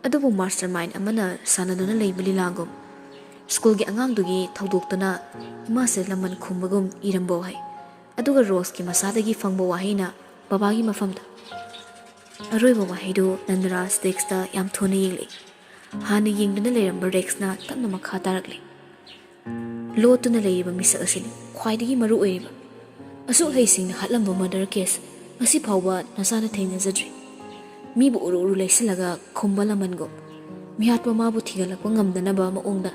ꯑꯗꯨꯕꯨ ꯃꯥꯁꯇꯔ ꯃꯥꯏꯟ ꯑꯃꯅ ꯁꯥꯟꯅꯗꯨꯅ ꯂꯩꯕ ꯂꯤꯂꯥꯒꯨꯝ, ꯁ꯭ꯀꯨꯜꯒꯤ ꯑꯉꯥꯡꯗꯨꯒꯤ ꯊꯧꯗꯣꯛꯇꯅ ꯏꯃꯥꯁꯦ ꯂꯃꯟ ꯈꯨꯝꯕꯒꯨꯝ ꯏꯔꯝꯕ ꯋꯥꯍꯩ, ꯑꯗꯨꯒ ꯔꯣꯁꯀꯤ ꯃꯁꯥꯗꯒꯤ ꯐꯪꯕ ꯋꯥꯍꯩꯅ ꯕꯕꯥꯒꯤ ꯃꯐꯝꯗ꯫" ꯑꯔꯣꯏꯕ ꯋꯥꯍꯩꯗꯨ ꯅꯟꯗꯔꯥꯖ ꯗꯦꯛꯁꯇ ꯌꯥꯝ ꯊꯨꯅ ꯌꯦꯡꯂꯛꯏ꯫ ꯍꯥꯟꯅ ꯌꯦꯡꯗꯨꯅ ꯂꯩꯔꯝꯕ ꯔꯦꯛꯁꯅ ꯇꯞꯅ ꯃꯈꯥ ꯇꯥꯔꯛꯂꯤ꯫ ꯂꯣꯠꯇꯨꯅ ꯂꯩꯔꯤꯕ ꯃꯤꯁꯛ ꯑꯁꯤꯅꯤ ꯈ꯭ꯋꯥꯏꯗꯒꯤ ꯃꯔꯨ ꯑꯣꯏꯔꯤꯕ꯫ ꯑꯁꯨꯛ ꯍꯩꯁꯤꯡꯅ ꯍꯥꯠꯂꯝꯕ murder case ꯉꯁꯤ ꯐꯥꯎꯕ ꯅꯆꯥꯅ ꯊꯦꯡꯅꯖꯗ꯭ꯔꯤ꯫ ꯃꯤꯕꯨ ꯎꯔꯨ ꯎꯔꯨ ꯂꯩꯁꯤꯜꯂꯒ ꯈꯨꯝꯕ ꯂꯃꯟꯒꯨꯝ ꯃꯤꯍꯥꯠꯄ ꯃꯥꯕꯨ ꯊꯤꯒꯠꯂꯛꯄ ꯉꯝꯗꯅꯕ ꯃꯑꯣꯡꯗ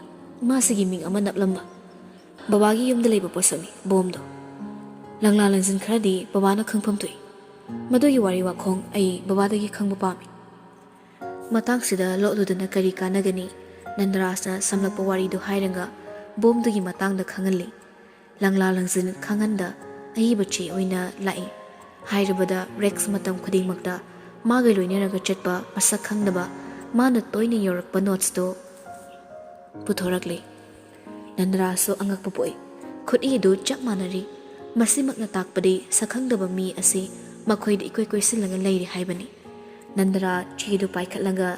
ꯃꯥꯁꯤꯒꯤ ꯃꯤꯡ ꯑꯃ ꯅꯞꯂꯝꯕ ꯕꯕꯥꯒꯤ ꯌꯨꯝꯗ ꯂꯩꯕ ꯄꯣꯠꯁꯛꯅꯤ ꯕꯣꯝꯗꯣ꯫ ꯂꯪꯂꯥ ꯂꯪꯖꯤꯟ ꯈꯔꯗꯤ ꯕꯕꯥꯅ ꯈꯪꯐꯝ ꯊꯣꯛꯏ꯫ ꯃꯗꯨꯒꯤ ꯋꯥꯔꯤ ꯋꯥꯈꯣꯡ ꯑꯩ ꯕꯕꯥꯗꯒꯤ ꯈꯪꯕ ꯄꯥꯝꯃꯤ꯫ ꯃꯇꯥꯡꯁꯤꯗ ꯂꯣꯠꯂꯨꯗꯅ ꯀꯔꯤ ꯀꯥꯟꯅꯒꯅꯤ? ꯅꯟꯗꯔꯥꯖꯅ ꯁꯝꯂꯛꯄ ꯋꯥꯔꯤꯗꯨ ꯍꯥꯏꯔꯒ ꯕꯣꯝꯗꯨꯒꯤ ꯃꯇꯥꯡꯗ ꯈꯪꯍꯜꯂꯤ꯫ ꯂꯪꯂꯥ ꯂꯪꯖꯤꯟ ꯈꯪꯍꯟꯗ ꯑꯏꯕ ꯆꯦ ꯑꯣꯏꯅ ꯂꯥꯛꯏ꯫ ꯍꯥꯏꯔꯕꯗ ꯔꯦꯛꯁ ꯃꯇꯝ ꯈꯨꯗꯤꯡꯃꯛꯇ ꯃꯥꯒ ꯂꯣꯏꯅꯔꯒ ꯆꯠꯄ ꯃꯁꯛ ꯈꯪꯗꯕ ꯃꯥꯅ ꯇꯣꯏꯅ ꯌꯧꯔꯛꯄ ꯅꯣꯠꯁꯇꯨ ꯄꯨꯊꯣꯔꯛꯂꯤ꯫ ꯅꯟꯗꯔꯥꯁꯨ ꯑꯉꯛꯄ ꯄꯣꯛꯏ꯫ ꯈꯨꯠꯏꯗꯨ ꯆꯞ ꯃꯥꯟꯅꯔꯤ꯫ ꯃꯁꯤꯃꯛꯅ ꯇꯥꯛꯄꯗꯤ ꯁꯛꯈꯪꯗꯕ ꯃꯤ ꯑꯁꯤ ꯃꯈꯣꯏꯗ ꯏꯀꯣꯏ ꯀꯣꯏꯁꯤꯜꯂꯒ ꯂꯩꯔꯤ ꯍꯥꯏꯕꯅꯤ꯫ ꯅꯟꯗꯔꯥ ꯆꯦꯗꯨ ꯄꯥꯏꯈꯠꯂꯒ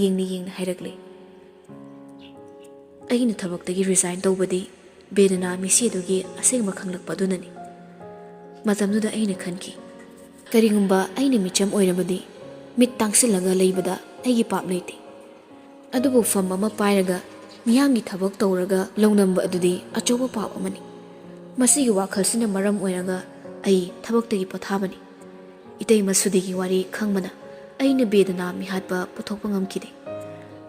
ꯌꯦꯡꯅ ꯌꯦꯡꯅ ꯍꯥꯏꯔꯛꯂꯤ, "ꯑꯩꯅ ꯊꯕꯛꯇꯒꯤ resign ꯇꯧꯕꯗꯤ ꯕꯦꯗꯅꯥ ꯃꯤꯁꯤ ꯑꯗꯨꯒꯤ ꯑꯁꯦꯡꯕ ꯈꯪꯂꯛꯄ ꯑꯗꯨꯅꯅꯤ꯫ ꯃꯇꯝꯗꯨꯗ ꯑꯩꯅ ꯈꯟꯈꯤ, ꯀꯔꯤꯒꯨꯝꯕ ꯑꯩꯅ ꯃꯤꯆꯝ ꯑꯣꯏꯔꯕꯗꯤ ꯃꯤꯠ ꯇꯥꯡꯁꯤꯜꯂꯒ ꯂꯩꯕꯗ ꯑꯩꯒꯤ ꯄꯥꯞ ꯂꯩꯇꯦ꯫ ꯑꯗꯨꯕꯨ ꯐꯝ ꯑꯃ ꯄꯥꯏꯔꯒ ꯃꯤꯌꯥꯝꯒꯤ ꯊꯕꯛ ꯇꯧꯔꯒ ꯂꯧꯅꯝꯕ ꯑꯗꯨꯗꯤ ꯑꯆꯧꯕ ꯄꯥꯞ ꯑꯃꯅꯤ꯫ ꯃꯁꯤꯒꯤ ꯋꯥꯈꯜꯁꯤꯅ ꯃꯔꯝ ꯑꯣꯏꯔꯒ ꯑꯩ ꯊꯕꯛꯇꯒꯤ ꯄꯣꯊꯥꯕꯅꯤ꯫" ꯏꯇꯩꯃ ꯁꯨꯗꯤꯒꯤ ꯋꯥꯔꯤ ꯈꯪꯕꯅ ꯑꯩꯅ ꯕꯦꯗꯅꯥ ꯃꯤꯍꯥꯠꯄ ꯄꯨꯊꯣꯛꯄ ꯉꯝꯈꯤꯗꯦ꯫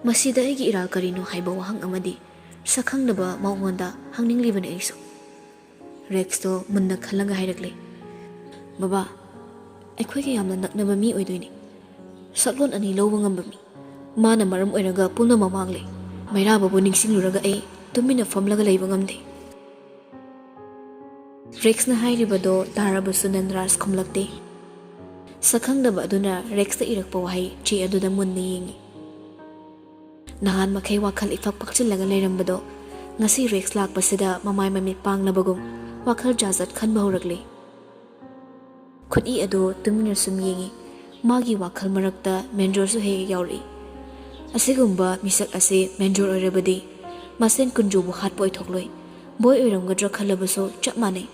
ꯃꯁꯤꯗ ꯑꯩꯒꯤ ꯏꯔꯥꯜ ꯀꯔꯤꯅꯣ ꯍꯥꯏꯕ ꯋꯥꯍꯪ ꯑꯃꯗꯤ ꯁꯛꯈꯪꯗꯕ ꯃꯉꯣꯟꯗ ꯍꯪꯅꯤꯡꯂꯤꯕꯅꯤ ꯑꯩꯁꯨ꯫ ꯔꯦꯛꯁꯇꯣ ꯃꯨꯟꯅ ꯈꯜꯂꯒ ꯍꯥꯏꯔꯛꯂꯦ, "ꯕꯕꯥ, ꯑꯩꯈꯣꯏꯒ ꯌꯥꯝꯅ ꯅꯛꯅꯕ ꯃꯤ ꯑꯣꯏꯗꯣꯏꯅꯤ꯫ ꯁꯛꯂꯣꯟ ꯑꯅꯤ ꯂꯧꯕ ꯉꯝꯕ ꯃꯤ꯫ ꯃꯥꯅ ꯃꯔꯝ ꯑꯣꯏꯔꯒ ꯄꯨꯝꯅꯃꯛ ꯃꯥꯡꯂꯦ꯫ ꯃꯩꯔꯥꯕꯕꯨ ꯅꯤꯡꯁꯤꯡꯂꯨꯔꯒ ꯑꯩ ꯇꯨꯃꯤꯟꯅ ꯐꯝꯂꯒ ꯂꯩꯕ ꯉꯝꯗꯦ꯫" ꯔꯦꯛꯁꯅ ꯍꯥꯏꯔꯤꯕꯗꯣ ꯇꯥꯔꯕꯁꯨ ꯅꯟꯗꯔꯥꯖ ꯈꯨꯝꯂꯛꯇꯦ꯫ ꯁꯛꯈꯪꯗꯕ ꯑꯗꯨꯅ ꯔꯦꯛꯁꯇ ꯏꯔꯛꯄ ꯋꯥꯍꯩ ꯆꯦ ꯑꯗꯨꯗ ꯃꯨꯟꯅ ꯌꯦꯡꯉꯤ꯫ ꯅꯍꯥꯟ ꯃꯈꯩ ꯋꯥꯈꯜ ꯏꯐꯛ ꯐꯛꯆꯤꯜꯂꯒ ꯂꯩꯔꯝꯕꯗꯣ ꯉꯁꯤ ꯔꯦꯛꯁ ꯂꯥꯛꯄꯁꯤꯗ ꯃꯃꯥꯏ ꯃꯃꯤꯠ ꯄꯥꯡꯂꯕꯒꯨꯝ ꯋꯥꯈꯜ ꯖꯥꯖꯠ ꯈꯟꯕ ꯍꯧꯔꯛꯂꯤ꯫ ꯈꯨꯠꯏ ꯑꯗꯨ ꯇꯨꯃꯤꯟꯅ ꯁꯨꯝ ꯌꯦꯡꯉꯤ꯫ ꯃꯥꯒꯤ ꯋꯥꯈꯜ ꯃꯔꯛꯇ ꯃꯦꯟꯖꯣꯔꯁꯨ ꯍꯦꯛ ꯍꯦꯛ ꯌꯥꯎꯔꯛꯏ꯫ ꯑꯁꯤꯒꯨꯝꯕ ꯃꯤꯁꯛ ꯑꯁꯤ ꯃꯦꯟꯖꯣꯔ ꯑꯣꯏꯔꯕꯗꯤ ꯃꯁꯦꯟ ꯀꯨꯟꯖꯨꯕꯨ ꯍꯥꯠꯄ ꯑꯣꯏꯊꯣꯛꯂꯣꯏ꯫ ꯕꯣꯏ ꯑꯣꯏꯔꯝꯒꯗ꯭ꯔꯥ ꯈꯜꯂꯕꯁꯨ ꯆꯞ ꯃꯥꯟꯅꯩ꯫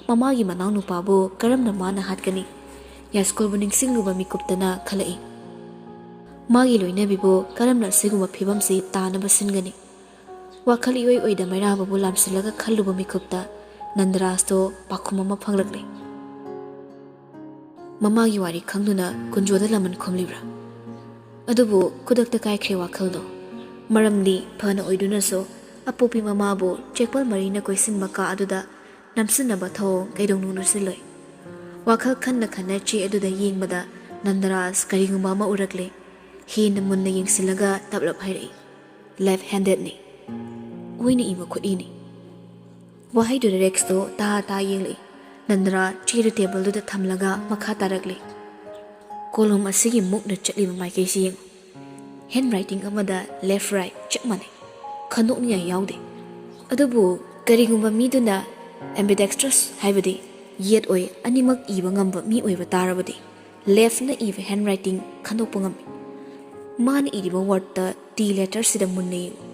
ꯃꯃꯥꯒꯤ ꯃꯅꯥꯎꯅꯨꯄꯥꯕꯨ ꯀꯔꯝꯅ ꯃꯥꯅ ꯍꯥꯠꯀꯅꯤ? ꯌꯥꯏꯁ꯭ꯀꯨꯜꯕꯨ ꯅꯤꯡꯁꯤꯡꯂꯨꯕ ꯃꯤꯀꯨꯞꯇꯅ ꯈꯜꯂꯛꯏ꯫ ꯃꯥꯒꯤ ꯂꯣꯏꯅꯕꯤꯕꯨ ꯀꯔꯝꯅ ꯑꯁꯤꯒꯨꯝꯕ ꯐꯤꯕꯝꯁꯤ ꯇꯥꯅꯕ ꯁꯤꯟꯒꯅꯤ? ꯋꯥꯈꯜ ꯏꯑꯣꯏ ꯑꯣꯏꯗ ꯃꯩꯔꯥꯕꯕꯨ ꯂꯥꯝꯁꯤꯜꯂꯒ ꯈꯜꯂꯨꯕ ꯃꯤꯀꯨꯞꯇ ꯅꯟꯗꯔꯥꯖꯇꯣ ꯄꯥꯎꯈꯨꯝ ꯑꯃ ꯐꯪꯂꯛꯂꯦ꯫ ꯃꯃꯥꯒꯤ ꯋꯥꯔꯤ ꯈꯪꯗꯨꯅ ꯀꯨꯟꯖꯣꯗ ꯂꯃꯟ ꯈꯨꯝꯂꯤꯕ꯭ꯔꯥ? ꯑꯗꯨꯕꯨ ꯈꯨꯗꯛꯇ ꯀꯥꯏꯈ꯭ꯔꯦ ꯋꯥꯈꯜꯗꯣ꯫ ꯃꯔꯝꯗꯤ ꯐꯅ ꯑꯣꯏꯗꯨꯅꯁꯨ ꯑꯄꯣꯛꯄꯤ ꯃꯃꯥꯕꯨ ꯆꯦꯛꯄꯜ ꯃꯔꯤꯅ ꯀꯣꯏꯁꯤꯟꯕ ꯀꯥ ꯑꯗꯨꯗ ꯅꯝꯁꯤꯟꯅꯕ ꯊꯧꯑꯣꯡ ꯀꯩꯗꯧꯅꯨꯡ ꯅꯨꯡꯁꯤꯜꯂꯣꯏ꯫ ꯋꯥꯈꯜ ꯈꯟꯅ ꯈꯟꯅ ꯆꯦ ꯑꯗꯨꯗ ꯌꯦꯡꯕꯗ ꯅꯟꯗꯔꯥꯖ ꯀꯔꯤꯒꯨꯝꯕ ꯑꯃ ꯎꯔꯛꯂꯦ꯫ ꯍꯦꯟꯅ ꯃꯨꯟꯅ ꯌꯦꯡꯁꯤꯜꯂꯒ ꯇꯞꯂꯞ ꯍꯥꯏꯔꯛꯏ, "Left handedꯅꯤ꯫ ꯑꯣꯏꯅ ꯏꯕ ꯈꯨꯠꯏꯅꯤ"꯫ ꯋꯥꯍꯩꯗꯨꯗ ꯔꯦꯛꯁꯇꯣ ꯇꯥ ꯇꯥ ꯌꯦꯡꯂꯛꯏ꯫ ꯅꯟꯗꯔꯥ ꯆꯦꯗꯨ ꯇꯦꯕꯜꯗꯨꯗ ꯊꯝꯂꯒ ꯃꯈꯥ ꯇꯥꯔꯛꯂꯤ, "ꯀꯣꯂꯣꯝ ꯑꯁꯤꯒꯤ ꯃꯨꯛꯅ ꯆꯠꯂꯤꯕ ꯃꯥꯏꯀꯩꯁꯤ ꯌꯦꯡꯉꯨ꯫ Handwriting ꯑꯃꯗ left right ꯆꯞ ꯃꯥꯟꯅꯩ꯫ ꯈꯟꯗꯣꯛꯅꯤꯡꯉꯥꯏ ꯌꯥꯎꯗꯦ꯫ ꯑꯗꯨꯕꯨ ꯀꯔꯤꯒꯨꯝꯕ ꯃꯤꯗꯨꯅ ambidextrous, ꯍꯥꯏꯕꯗꯤ ꯌꯦꯠ ꯑꯣꯏ ꯑꯅꯤꯃꯛ ꯏꯕ ꯉꯝꯕ ꯃꯤ ꯑꯣꯏꯕ ꯇꯥꯔꯕꯗꯤ, leftꯅ ꯏꯕ handwriting ꯈꯟꯗꯣꯛꯄ ꯉꯝꯃꯤ꯫ ꯃꯥꯅ ꯏꯔꯤꯕ wordꯇ T letterꯁꯤꯗ ꯃꯨꯟꯅ ꯌꯦꯡꯉꯨ꯫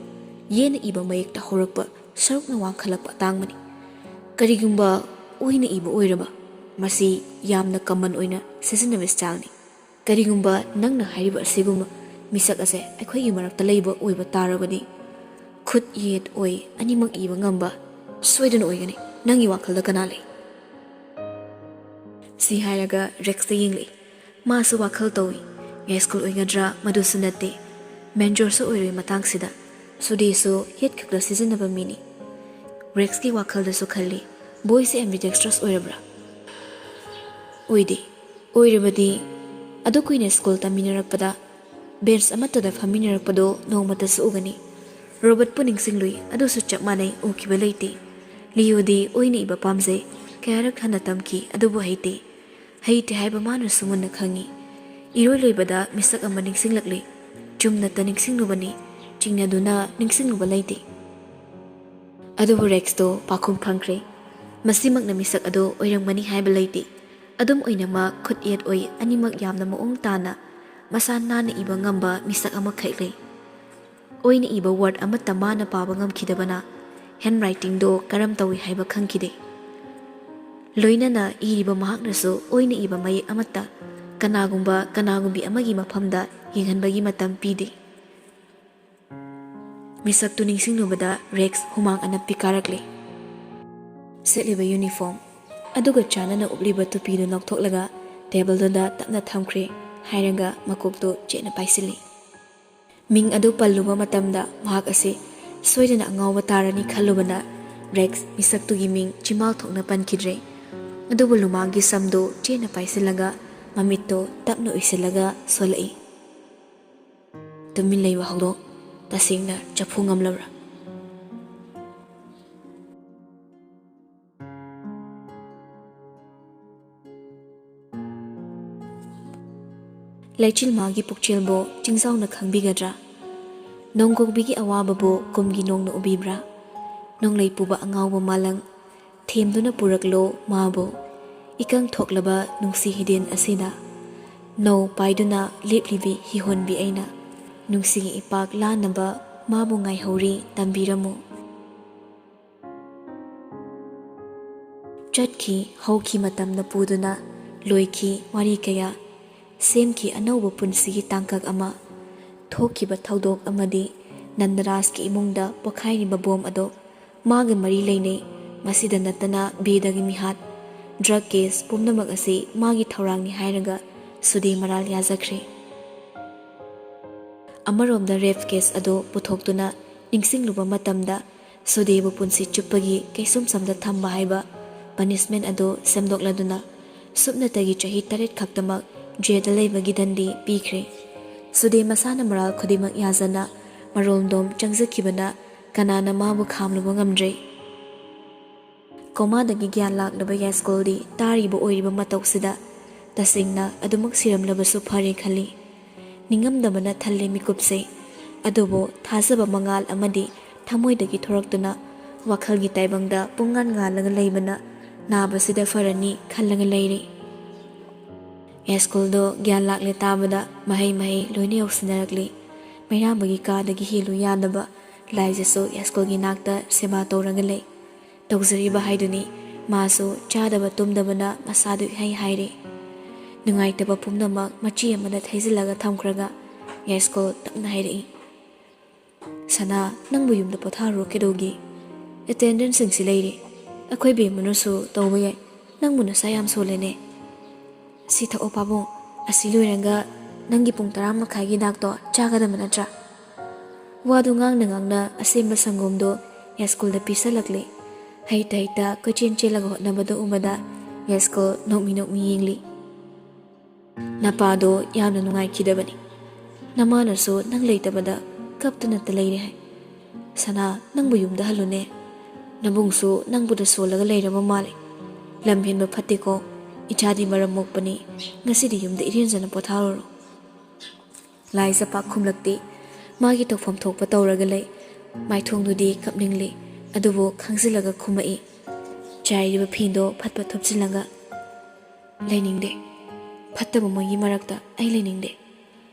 ꯌꯦꯠꯅ ꯏꯕ ꯃꯌꯦꯛꯇ ꯍꯧꯔꯛꯄ ꯁꯔꯨꯛꯅ ꯋꯥꯡꯈꯠꯂꯛꯄ ꯑꯇꯥꯡꯕꯅꯤ꯫ ꯀꯔꯤꯒꯨꯝꯕ ꯑꯣꯏꯅ ꯏꯕ ꯑꯣꯏꯔꯕ, ꯃꯁꯤ ꯌꯥꯝꯅ common ꯑꯣꯏꯅ ꯁꯤꯖꯤꯟꯅꯕ styleꯅꯤ꯫ ꯀꯔꯤꯒꯨꯝꯕ ꯅꯪꯅ ꯍꯥꯏꯔꯤꯕ ꯑꯁꯤꯒꯨꯝꯕ ꯃꯤꯁꯛ ꯑꯁꯦ ꯑꯩꯈꯣꯏꯒꯤ ꯃꯔꯛꯇ ꯂꯩꯕ ꯑꯣꯏꯕ ꯇꯥꯔꯕꯗꯤ, ꯈꯨꯠ ꯌꯦꯠ ꯑꯣꯏ ꯑꯅꯤꯃꯛ ꯏꯕ ꯉꯝꯕ ꯁꯣꯏꯗꯅ ꯑꯣꯏꯒꯅꯤ꯫ ꯅꯪꯒꯤ ꯋꯥꯈꯜꯗ ꯀꯅꯥ ꯂꯩ?" ꯁꯤ ꯍꯥꯏꯔꯒ ꯔꯦꯛꯁꯇ ꯌꯦꯡꯂꯛꯏ꯫ ꯃꯥꯁꯨ ꯋꯥꯈꯜ ꯇꯧꯏ꯫ ꯌꯥꯏꯁ꯭ꯀꯨꯜ ꯑꯣꯏꯒꯗ꯭ꯔꯥ? ꯃꯗꯨꯁꯨ ꯅꯠꯇꯦ꯫ ꯃꯦꯟꯖꯣꯔꯁꯨ ꯑꯣꯏꯔꯣꯏ ꯃꯇꯥꯡꯁꯤꯗ꯫ ꯁꯨꯗꯦꯁꯨ ꯌꯦꯠ ꯈꯛꯇ ꯁꯤꯖꯤꯟꯅꯕ ꯃꯤꯅꯤ꯫ ꯔꯦꯛꯁꯀꯤ ꯋꯥꯈꯜꯗꯁꯨ ꯈꯜꯂꯤ, "ꯕꯣꯏꯁꯦ ambidextrous ꯑꯣꯏꯔꯕ꯭ꯔꯥ?" ꯑꯣꯏꯗꯦ꯫ ꯑꯣꯏꯔꯕꯗꯤ ꯑꯗꯨ ꯀꯨꯏꯅ ꯁ꯭ꯀꯨꯜ ꯇꯝꯃꯤꯟꯅꯔꯛꯄꯗ ꯕꯦꯟꯆ ꯑꯃꯠꯇꯗ ꯐꯝꯃꯤꯟꯅꯔꯛꯄꯗꯣ ꯅꯣꯡꯃꯇꯁꯨ ꯎꯒꯅꯤ꯫ ꯔꯣꯕꯔꯠꯄꯨ ꯅꯤꯡꯁꯤꯡꯂꯨꯏ, ꯑꯗꯨꯁꯨ ꯆꯞ ꯃꯥꯟꯅꯩ, ꯎꯈꯤꯕ ꯂꯩꯇꯦ꯫ ꯂꯤꯌꯣꯗꯤ ꯑꯣꯏꯅ ꯏꯕ ꯄꯥꯝꯖꯩ, ꯀꯌꯥꯔꯛ ꯍꯟꯅ ꯇꯝꯈꯤ, ꯑꯗꯨꯕꯨ ꯍꯩꯇꯦ꯫ ꯍꯩꯇꯦ ꯍꯥꯏꯕ ꯃꯥꯅꯁꯨ ꯃꯨꯟꯅ ꯈꯪꯏ꯫ ꯏꯔꯣꯏ ꯂꯣꯏꯕꯗ ꯃꯤꯁꯛ ꯑꯃ ꯅꯤꯡꯁꯤꯡꯂꯛꯂꯤ꯫ ꯆꯨꯝꯅꯇ ꯅꯤꯡꯁꯤꯡꯂꯨꯕꯅꯤ, ꯆꯤꯡꯅꯗꯨꯅ ꯅꯤꯡꯁꯤꯡꯂꯨꯕ ꯂꯩꯇꯦ꯫ ꯑꯗꯨꯕꯨ ꯔꯦꯛꯁꯇꯣ ꯄꯥꯎꯈꯨꯝ ꯐꯪꯈ꯭ꯔꯦ꯫ ꯃꯁꯤꯃꯛꯅ ꯃꯤꯁꯛ ꯑꯗꯨ ꯑꯣꯏꯔꯝꯒꯅꯤ ꯍꯥꯏꯕ ꯂꯩꯇꯦ꯫ ꯑꯗꯨꯝ ꯑꯣꯏꯅꯃꯛ, ꯈꯨꯠ ꯌꯦꯠ ꯑꯣꯏ ꯑꯅꯤꯃꯛ ꯌꯥꯝꯅ ꯃꯑꯣꯡ ꯇꯥꯅ ꯃꯁꯥ ꯅꯥꯟꯅ ꯏꯕ ꯉꯝꯕ ꯃꯤꯁꯛ ꯑꯃꯈꯛ ꯂꯩ꯫ ꯑꯣꯏꯅ ꯏꯕ word ꯑꯃꯠꯇ ꯃꯥꯅ ꯄꯥꯕ ꯉꯝꯈꯤꯗꯕꯅ handwritingꯗꯣ ꯀꯔꯝ ꯇꯧꯏ ꯍꯥꯏꯕ ꯈꯪꯈꯤꯗꯦ꯫ ꯂꯣꯏꯅꯅ ꯏꯔꯤꯕ ꯃꯍꯥꯛꯅꯁꯨ ꯑꯣꯏꯅ ꯏꯕ ꯃꯌꯦꯛ ꯑꯃꯠꯇ ꯀꯅꯥꯒꯨꯝꯕ ꯀꯅꯥꯒꯨꯝꯕꯤ ꯑꯃꯒꯤ ꯃꯐꯝꯗ ꯌꯦꯡꯍꯟꯕꯒꯤ ꯃꯇꯝ ꯄꯤꯗꯦ꯫ ꯃꯤꯁꯛꯇꯨ ꯅꯤꯡꯁꯤꯡꯂꯨꯕꯗ ꯔꯦꯛꯁ ꯍꯨꯃꯥꯡ ꯑꯅꯞꯄꯤ ꯀꯥꯔꯛꯂꯤ꯫ ꯁꯦꯠꯂꯤꯕ ꯌꯨꯅꯤꯐꯣꯔꯝ ꯑꯗꯨꯒ ꯆꯥꯟꯅꯅ ꯎꯞꯂꯤꯕ ꯇꯨꯄꯤꯗꯨ ꯂꯧꯊꯣꯛꯂꯒ ꯇꯦꯕꯜꯗꯨꯗ ꯇꯞꯅ ꯊꯝꯈ꯭ꯔꯦ ꯍꯥꯏꯔꯒ ꯃꯀꯣꯛꯇꯨ ꯆꯦꯠꯅ ꯄꯥꯏꯁꯤꯜꯂꯤ꯫ ꯃꯤꯡ ꯑꯗꯨ ꯄꯜꯂꯨꯕ ꯃꯇꯝꯗ ꯃꯍꯥꯛ ꯑꯁꯤ ꯁꯣꯏꯗꯅ ꯑꯉꯥꯎꯕ ꯇꯥꯔꯅꯤ ꯈꯜꯂꯨꯕꯅ ꯔꯦꯛꯁ ꯃꯤꯁꯛꯇꯨꯒꯤ ꯃꯤꯡ ꯆꯤꯝꯕꯥꯜ ꯊꯣꯛꯅ ꯄꯟꯈꯤꯗ꯭ꯔꯦ꯫ ꯑꯗꯨꯕꯨ ꯂꯨꯃꯥꯡꯒꯤ ꯁꯝꯗꯨ ꯆꯦꯠꯅ ꯄꯥꯏꯁꯤꯜꯂꯒ ꯃꯃꯤꯠꯇꯨ ꯇꯞꯅ ꯎꯏꯁꯤꯜꯂꯒ ꯁꯣꯜꯂꯛꯏ꯫ "ꯇꯨꯃꯤꯟ ꯂꯩꯌꯨ ꯍꯧꯗꯣꯡ, ꯇꯁꯦꯡꯅ ꯆꯐꯨ ꯉꯝꯂꯕ꯭ꯔꯥ?" ꯂꯩꯆꯤꯜ ꯃꯥꯒꯤ ꯄꯨꯛꯆꯦꯜꯕꯨ ꯆꯤꯡꯖꯥꯎꯅ ꯈꯪꯕꯤꯒꯗ꯭ꯔꯥ? ꯅꯣꯡꯒꯣꯡꯕꯤꯒꯤ ꯑꯋꯥꯕꯕꯨ ꯀꯨꯝꯒꯤ ꯅꯣꯡꯅ ꯎꯕꯤꯕ꯭ꯔꯥ? ꯅꯣꯡꯂꯩ ꯄꯨꯕ ꯑꯉꯥꯎꯕ ꯃꯥꯂꯪ ꯊꯦꯝꯗꯨꯅ ꯄꯨꯔꯛꯂꯣ ꯃꯥꯕꯨ, ꯏꯀꯪ ꯊꯣꯛꯂꯕ ꯅꯨꯡꯁꯤ ꯍꯤꯗꯦꯟ ꯑꯁꯤꯗ꯫ ꯅꯧ ꯄꯥꯏꯗꯨꯅ ꯂꯦꯞꯂꯤꯕꯤ ꯍꯤꯍꯣꯟꯕꯤ ꯑꯩꯅ ꯅꯨꯡꯁꯤꯒꯤ ꯏꯄꯥꯛ ꯂꯥꯟꯅꯕ ꯃꯥꯕꯨ ꯉꯥꯏꯍꯧꯔꯤ, ꯇꯝꯕꯤꯔꯝꯃꯨ꯫ ꯆꯠꯈꯤ ꯍꯧꯈꯤ ꯃꯇꯝꯅ ꯄꯨꯗꯨꯅ, ꯂꯣꯏꯈꯤ ꯋꯥꯔꯤ ꯀꯌꯥ, ꯁꯦꯝꯈꯤ ꯑꯅꯧꯕ ꯄꯨꯟꯁꯤꯒꯤ ꯇꯥꯡꯀꯛ ꯑꯃ꯫ ꯊꯣꯛꯈꯤꯕ ꯊꯧꯗꯣꯛ ꯑꯃꯗꯤ ꯅꯟꯗꯔꯥꯖꯀꯤ ꯏꯃꯨꯡꯗ ꯄꯣꯈꯥꯏꯔꯤꯕ ꯕꯣꯝ ꯑꯗꯣ ꯃꯥꯒ ꯃꯔꯤ ꯂꯩꯅꯩ꯫ ꯃꯁꯤꯗ ꯅꯠꯇꯅ ꯕꯦꯗꯒꯤ ꯃꯤꯍꯥꯠ, ꯗ꯭ꯔꯒ ꯀꯦꯁ ꯄꯨꯝꯅꯃꯛ ꯑꯁꯤ ꯃꯥꯒꯤ ꯊꯧꯔꯥꯡꯅꯤ ꯍꯥꯏꯔꯒ ꯁꯨꯗꯦ ꯃꯔꯥꯜ ꯌꯥꯖꯈ꯭ꯔꯦ꯫ ꯑꯃꯔꯣꯝꯗ ꯔꯦꯞ ꯀꯦꯁ ꯑꯗꯨ ꯄꯨꯊꯣꯛꯇꯨꯅ ꯅꯤꯡꯁꯤꯡꯂꯨꯕ ꯃꯇꯝꯗ ꯁꯨꯗꯦꯕꯨ ꯄꯨꯟꯁꯤ ꯆꯨꯞꯄꯒꯤ ꯀꯩꯁꯨꯝꯁꯪꯗ ꯊꯝꯕ ꯍꯥꯏꯕ ꯄꯅꯤꯁꯃꯦꯟ ꯑꯗꯨ ꯁꯦꯝꯗꯣꯛꯂꯗꯨꯅ ꯁꯨꯞꯅꯇꯒꯤ ꯆꯍꯤ ꯇꯔꯦꯠ ꯈꯛꯇꯃꯛ ꯖꯦꯜꯗ ꯂꯩꯕꯒꯤ ꯗꯟꯗꯤ ꯄꯤꯈ꯭ꯔꯦ꯫ ꯁꯨꯗꯦ ꯃꯁꯥꯅ ꯃꯔꯥꯜ ꯈꯨꯗꯤꯡꯃꯛ ꯌꯥꯖꯅ ꯃꯔꯣꯝꯗꯣꯝ ꯆꯪꯖꯈꯤꯕꯅ ꯀꯅꯥꯅ ꯃꯥꯕꯨ ꯈꯥꯝꯂꯨꯕ ꯉꯝꯗ꯭ꯔꯦ꯫ ꯀꯣꯃꯥꯗꯒꯤ ꯒ꯭ꯌꯥꯟ ꯂꯥꯛꯂꯕ ꯌꯥꯏꯁ꯭ꯀꯨꯜꯗꯤ ꯇꯥꯔꯤꯕ ꯑꯣꯏꯔꯤꯕ ꯃꯇꯧꯁꯤꯗ ꯇꯁꯦꯡꯅ ꯑꯗꯨꯃꯛ ꯁꯤꯔꯝꯂꯕꯁꯨ ꯐꯔꯦ ꯈꯜꯂꯤ꯫ ꯅꯤꯡꯉꯝꯗꯕꯅ ꯊꯜꯂꯦ ꯃꯤꯀꯨꯞꯁꯦ꯫ ꯑꯗꯨꯕꯨ ꯊꯥꯖꯕ ꯃꯉꯥꯜ ꯑꯃꯗꯤ ꯊꯃꯣꯏꯗꯒꯤ ꯊꯣꯔꯛꯇꯨꯅ ꯋꯥꯈꯜꯒꯤ ꯇꯥꯏꯕꯪꯗ ꯄꯨꯡꯉꯥꯟ ꯉꯥꯜꯂꯒ ꯂꯩꯕꯅ ꯅꯥꯕꯁꯤꯗ ꯐꯔꯅꯤ ꯈꯜꯂꯒ ꯂꯩꯔꯤ꯫ ꯌꯥꯏꯁ꯭ꯀꯨꯜꯗꯣ ꯒ꯭ꯌꯥꯟ ꯂꯥꯛꯂꯦ ꯇꯥꯕꯗ ꯃꯍꯩ ꯃꯍꯩ ꯂꯣꯏꯅ ꯌꯧꯁꯤꯟꯅꯔꯛꯂꯤ꯫ ꯃꯩꯔꯥꯕꯒꯤ ꯀꯥꯗꯒꯤ ꯍꯦꯜꯂꯨ ꯌꯥꯗꯕ ꯂꯥꯏꯖꯁꯨ ꯌꯥꯏꯁ꯭ꯀꯨꯜꯒꯤ ꯅꯥꯛꯇ ꯁꯦꯕꯥ ꯇꯧꯔꯒ ꯂꯩ꯫ ꯇꯧꯖꯔꯤꯕ ꯍꯥꯏꯗꯨꯅꯤ꯫ ꯃꯥꯁꯨ ꯆꯥꯗꯕ ꯇꯨꯝꯗꯕꯅ ꯃꯁꯥꯗꯨ ꯏꯍꯩ ꯍꯥꯏꯔꯤ꯫ ꯅꯨꯡꯉꯥꯏꯇꯕ ꯄꯨꯝꯅꯃꯛ ꯃꯆꯤ ꯑꯃꯗ ꯊꯩꯖꯤꯜꯂꯒ ꯊꯝꯈ꯭ꯔꯒ ꯌꯥꯏꯁ꯭ꯀꯨꯜ ꯇꯞꯅ ꯍꯥꯏꯔꯛꯏ, "ꯁꯅꯥ, ꯅꯪꯕꯨ ꯌꯨꯝꯗ ꯄꯣꯊꯥꯔꯨꯔꯣ ꯀꯩꯗꯧꯒꯦ? ꯑꯦꯇꯦꯟꯗꯦꯟꯁꯁꯤꯡꯁꯤ ꯂꯩꯔꯤ꯫ ꯑꯩꯈꯣꯏ ꯕꯦꯝꯃꯅꯁꯨ ꯇꯧꯕ ꯌꯥꯏ꯫ ꯅꯪꯕꯨ ꯅꯁꯥ ꯌꯥꯝ ꯁꯣꯜꯂꯦꯅꯦ꯫ ꯁꯤ ꯊꯛꯑꯣ ꯄꯥꯕꯨꯡ, ꯑꯁꯤ ꯂꯣꯏꯔꯒ ꯅꯪꯒꯤ ꯄꯨꯡ ꯇꯔꯥ ꯃꯈꯥꯏꯒꯤ ꯗꯥꯛꯇꯣ ꯆꯥꯒꯗꯕ ꯅꯠꯇ꯭ꯔꯥ?" ꯋꯥꯗꯨ ꯉꯥꯡꯅ ꯉꯥꯡꯅ ꯑꯁꯦꯝꯕ ꯁꯪꯒꯣꯝꯗꯨ ꯌꯥꯏꯁ꯭ꯀꯨꯜꯗ ꯄꯤꯁꯜꯂꯛꯂꯦ꯫ ꯍꯩꯇ ꯍꯩꯇ ꯀꯣꯏꯆꯦꯟ ꯆꯦꯜꯂꯒ ꯍꯣꯠꯅꯕꯗꯨ ꯎꯕꯗ ꯌꯥꯏꯁ꯭ꯀꯨꯜ ꯅꯣꯛꯃꯤ ꯅꯣꯛꯃꯤ ꯌꯦꯡꯂꯤ꯫ "ꯅꯄꯥꯗꯣ ꯌꯥꯝꯅ ꯅꯨꯡꯉꯥꯏꯈꯤꯗꯕꯅꯤ꯫ ꯅꯃꯥꯅꯁꯨ ꯅꯪ ꯂꯩꯇꯕꯗ ꯀꯞꯇꯨꯅꯇ ꯂꯩꯔꯦ ꯍꯥꯏ꯫ ꯁꯅꯥ, ꯅꯪꯕꯨ ꯌꯨꯝꯗ ꯍꯜꯂꯨꯅꯦ꯫ ꯅꯕꯨꯡꯁꯨ ꯅꯪꯕꯨꯗ ꯁꯣꯜꯂꯒ ꯂꯩꯔꯕ ꯃꯥꯜꯂꯦ꯫ ꯂꯝ ꯍꯦꯟꯕ ꯐꯠꯇꯦꯀꯣ꯫ ꯏꯆꯥꯗꯤ ꯃꯔꯝ ꯃꯣꯛꯄꯅꯤ꯫ ꯉꯁꯤꯗꯤ ꯌꯨꯝꯗ ꯏꯔꯦꯟꯖꯅ ꯄꯣꯊꯥꯔꯨꯔꯣ꯫" ꯂꯥꯏꯖ ꯄꯥꯛ ꯈꯨꯝꯂꯛꯇꯦ꯫ ꯃꯥꯒꯤ ꯇꯧꯐꯝ ꯊꯣꯛꯄ ꯇꯧꯔꯒ ꯂꯩ꯫ ꯃꯥꯏꯊꯣꯡꯗꯨꯗꯤ ꯀꯞꯅꯤꯡꯂꯤ, ꯑꯗꯨꯕꯨ ꯈꯪꯖꯤꯜꯂꯒ ꯈꯨꯝꯃꯛꯏ꯫ ꯆꯥꯏꯔꯤꯕ ꯐꯤꯗꯣ ꯐꯠ ꯐꯠ ꯊꯨꯞꯆꯤꯜꯂꯒ, "ꯂꯩꯅꯤꯡꯗꯦ꯫ ꯐꯠꯇꯕ ꯃꯣꯏꯒꯤ ꯃꯔꯛꯇ ꯑꯩ ꯂꯩꯅꯤꯡꯗꯦ꯫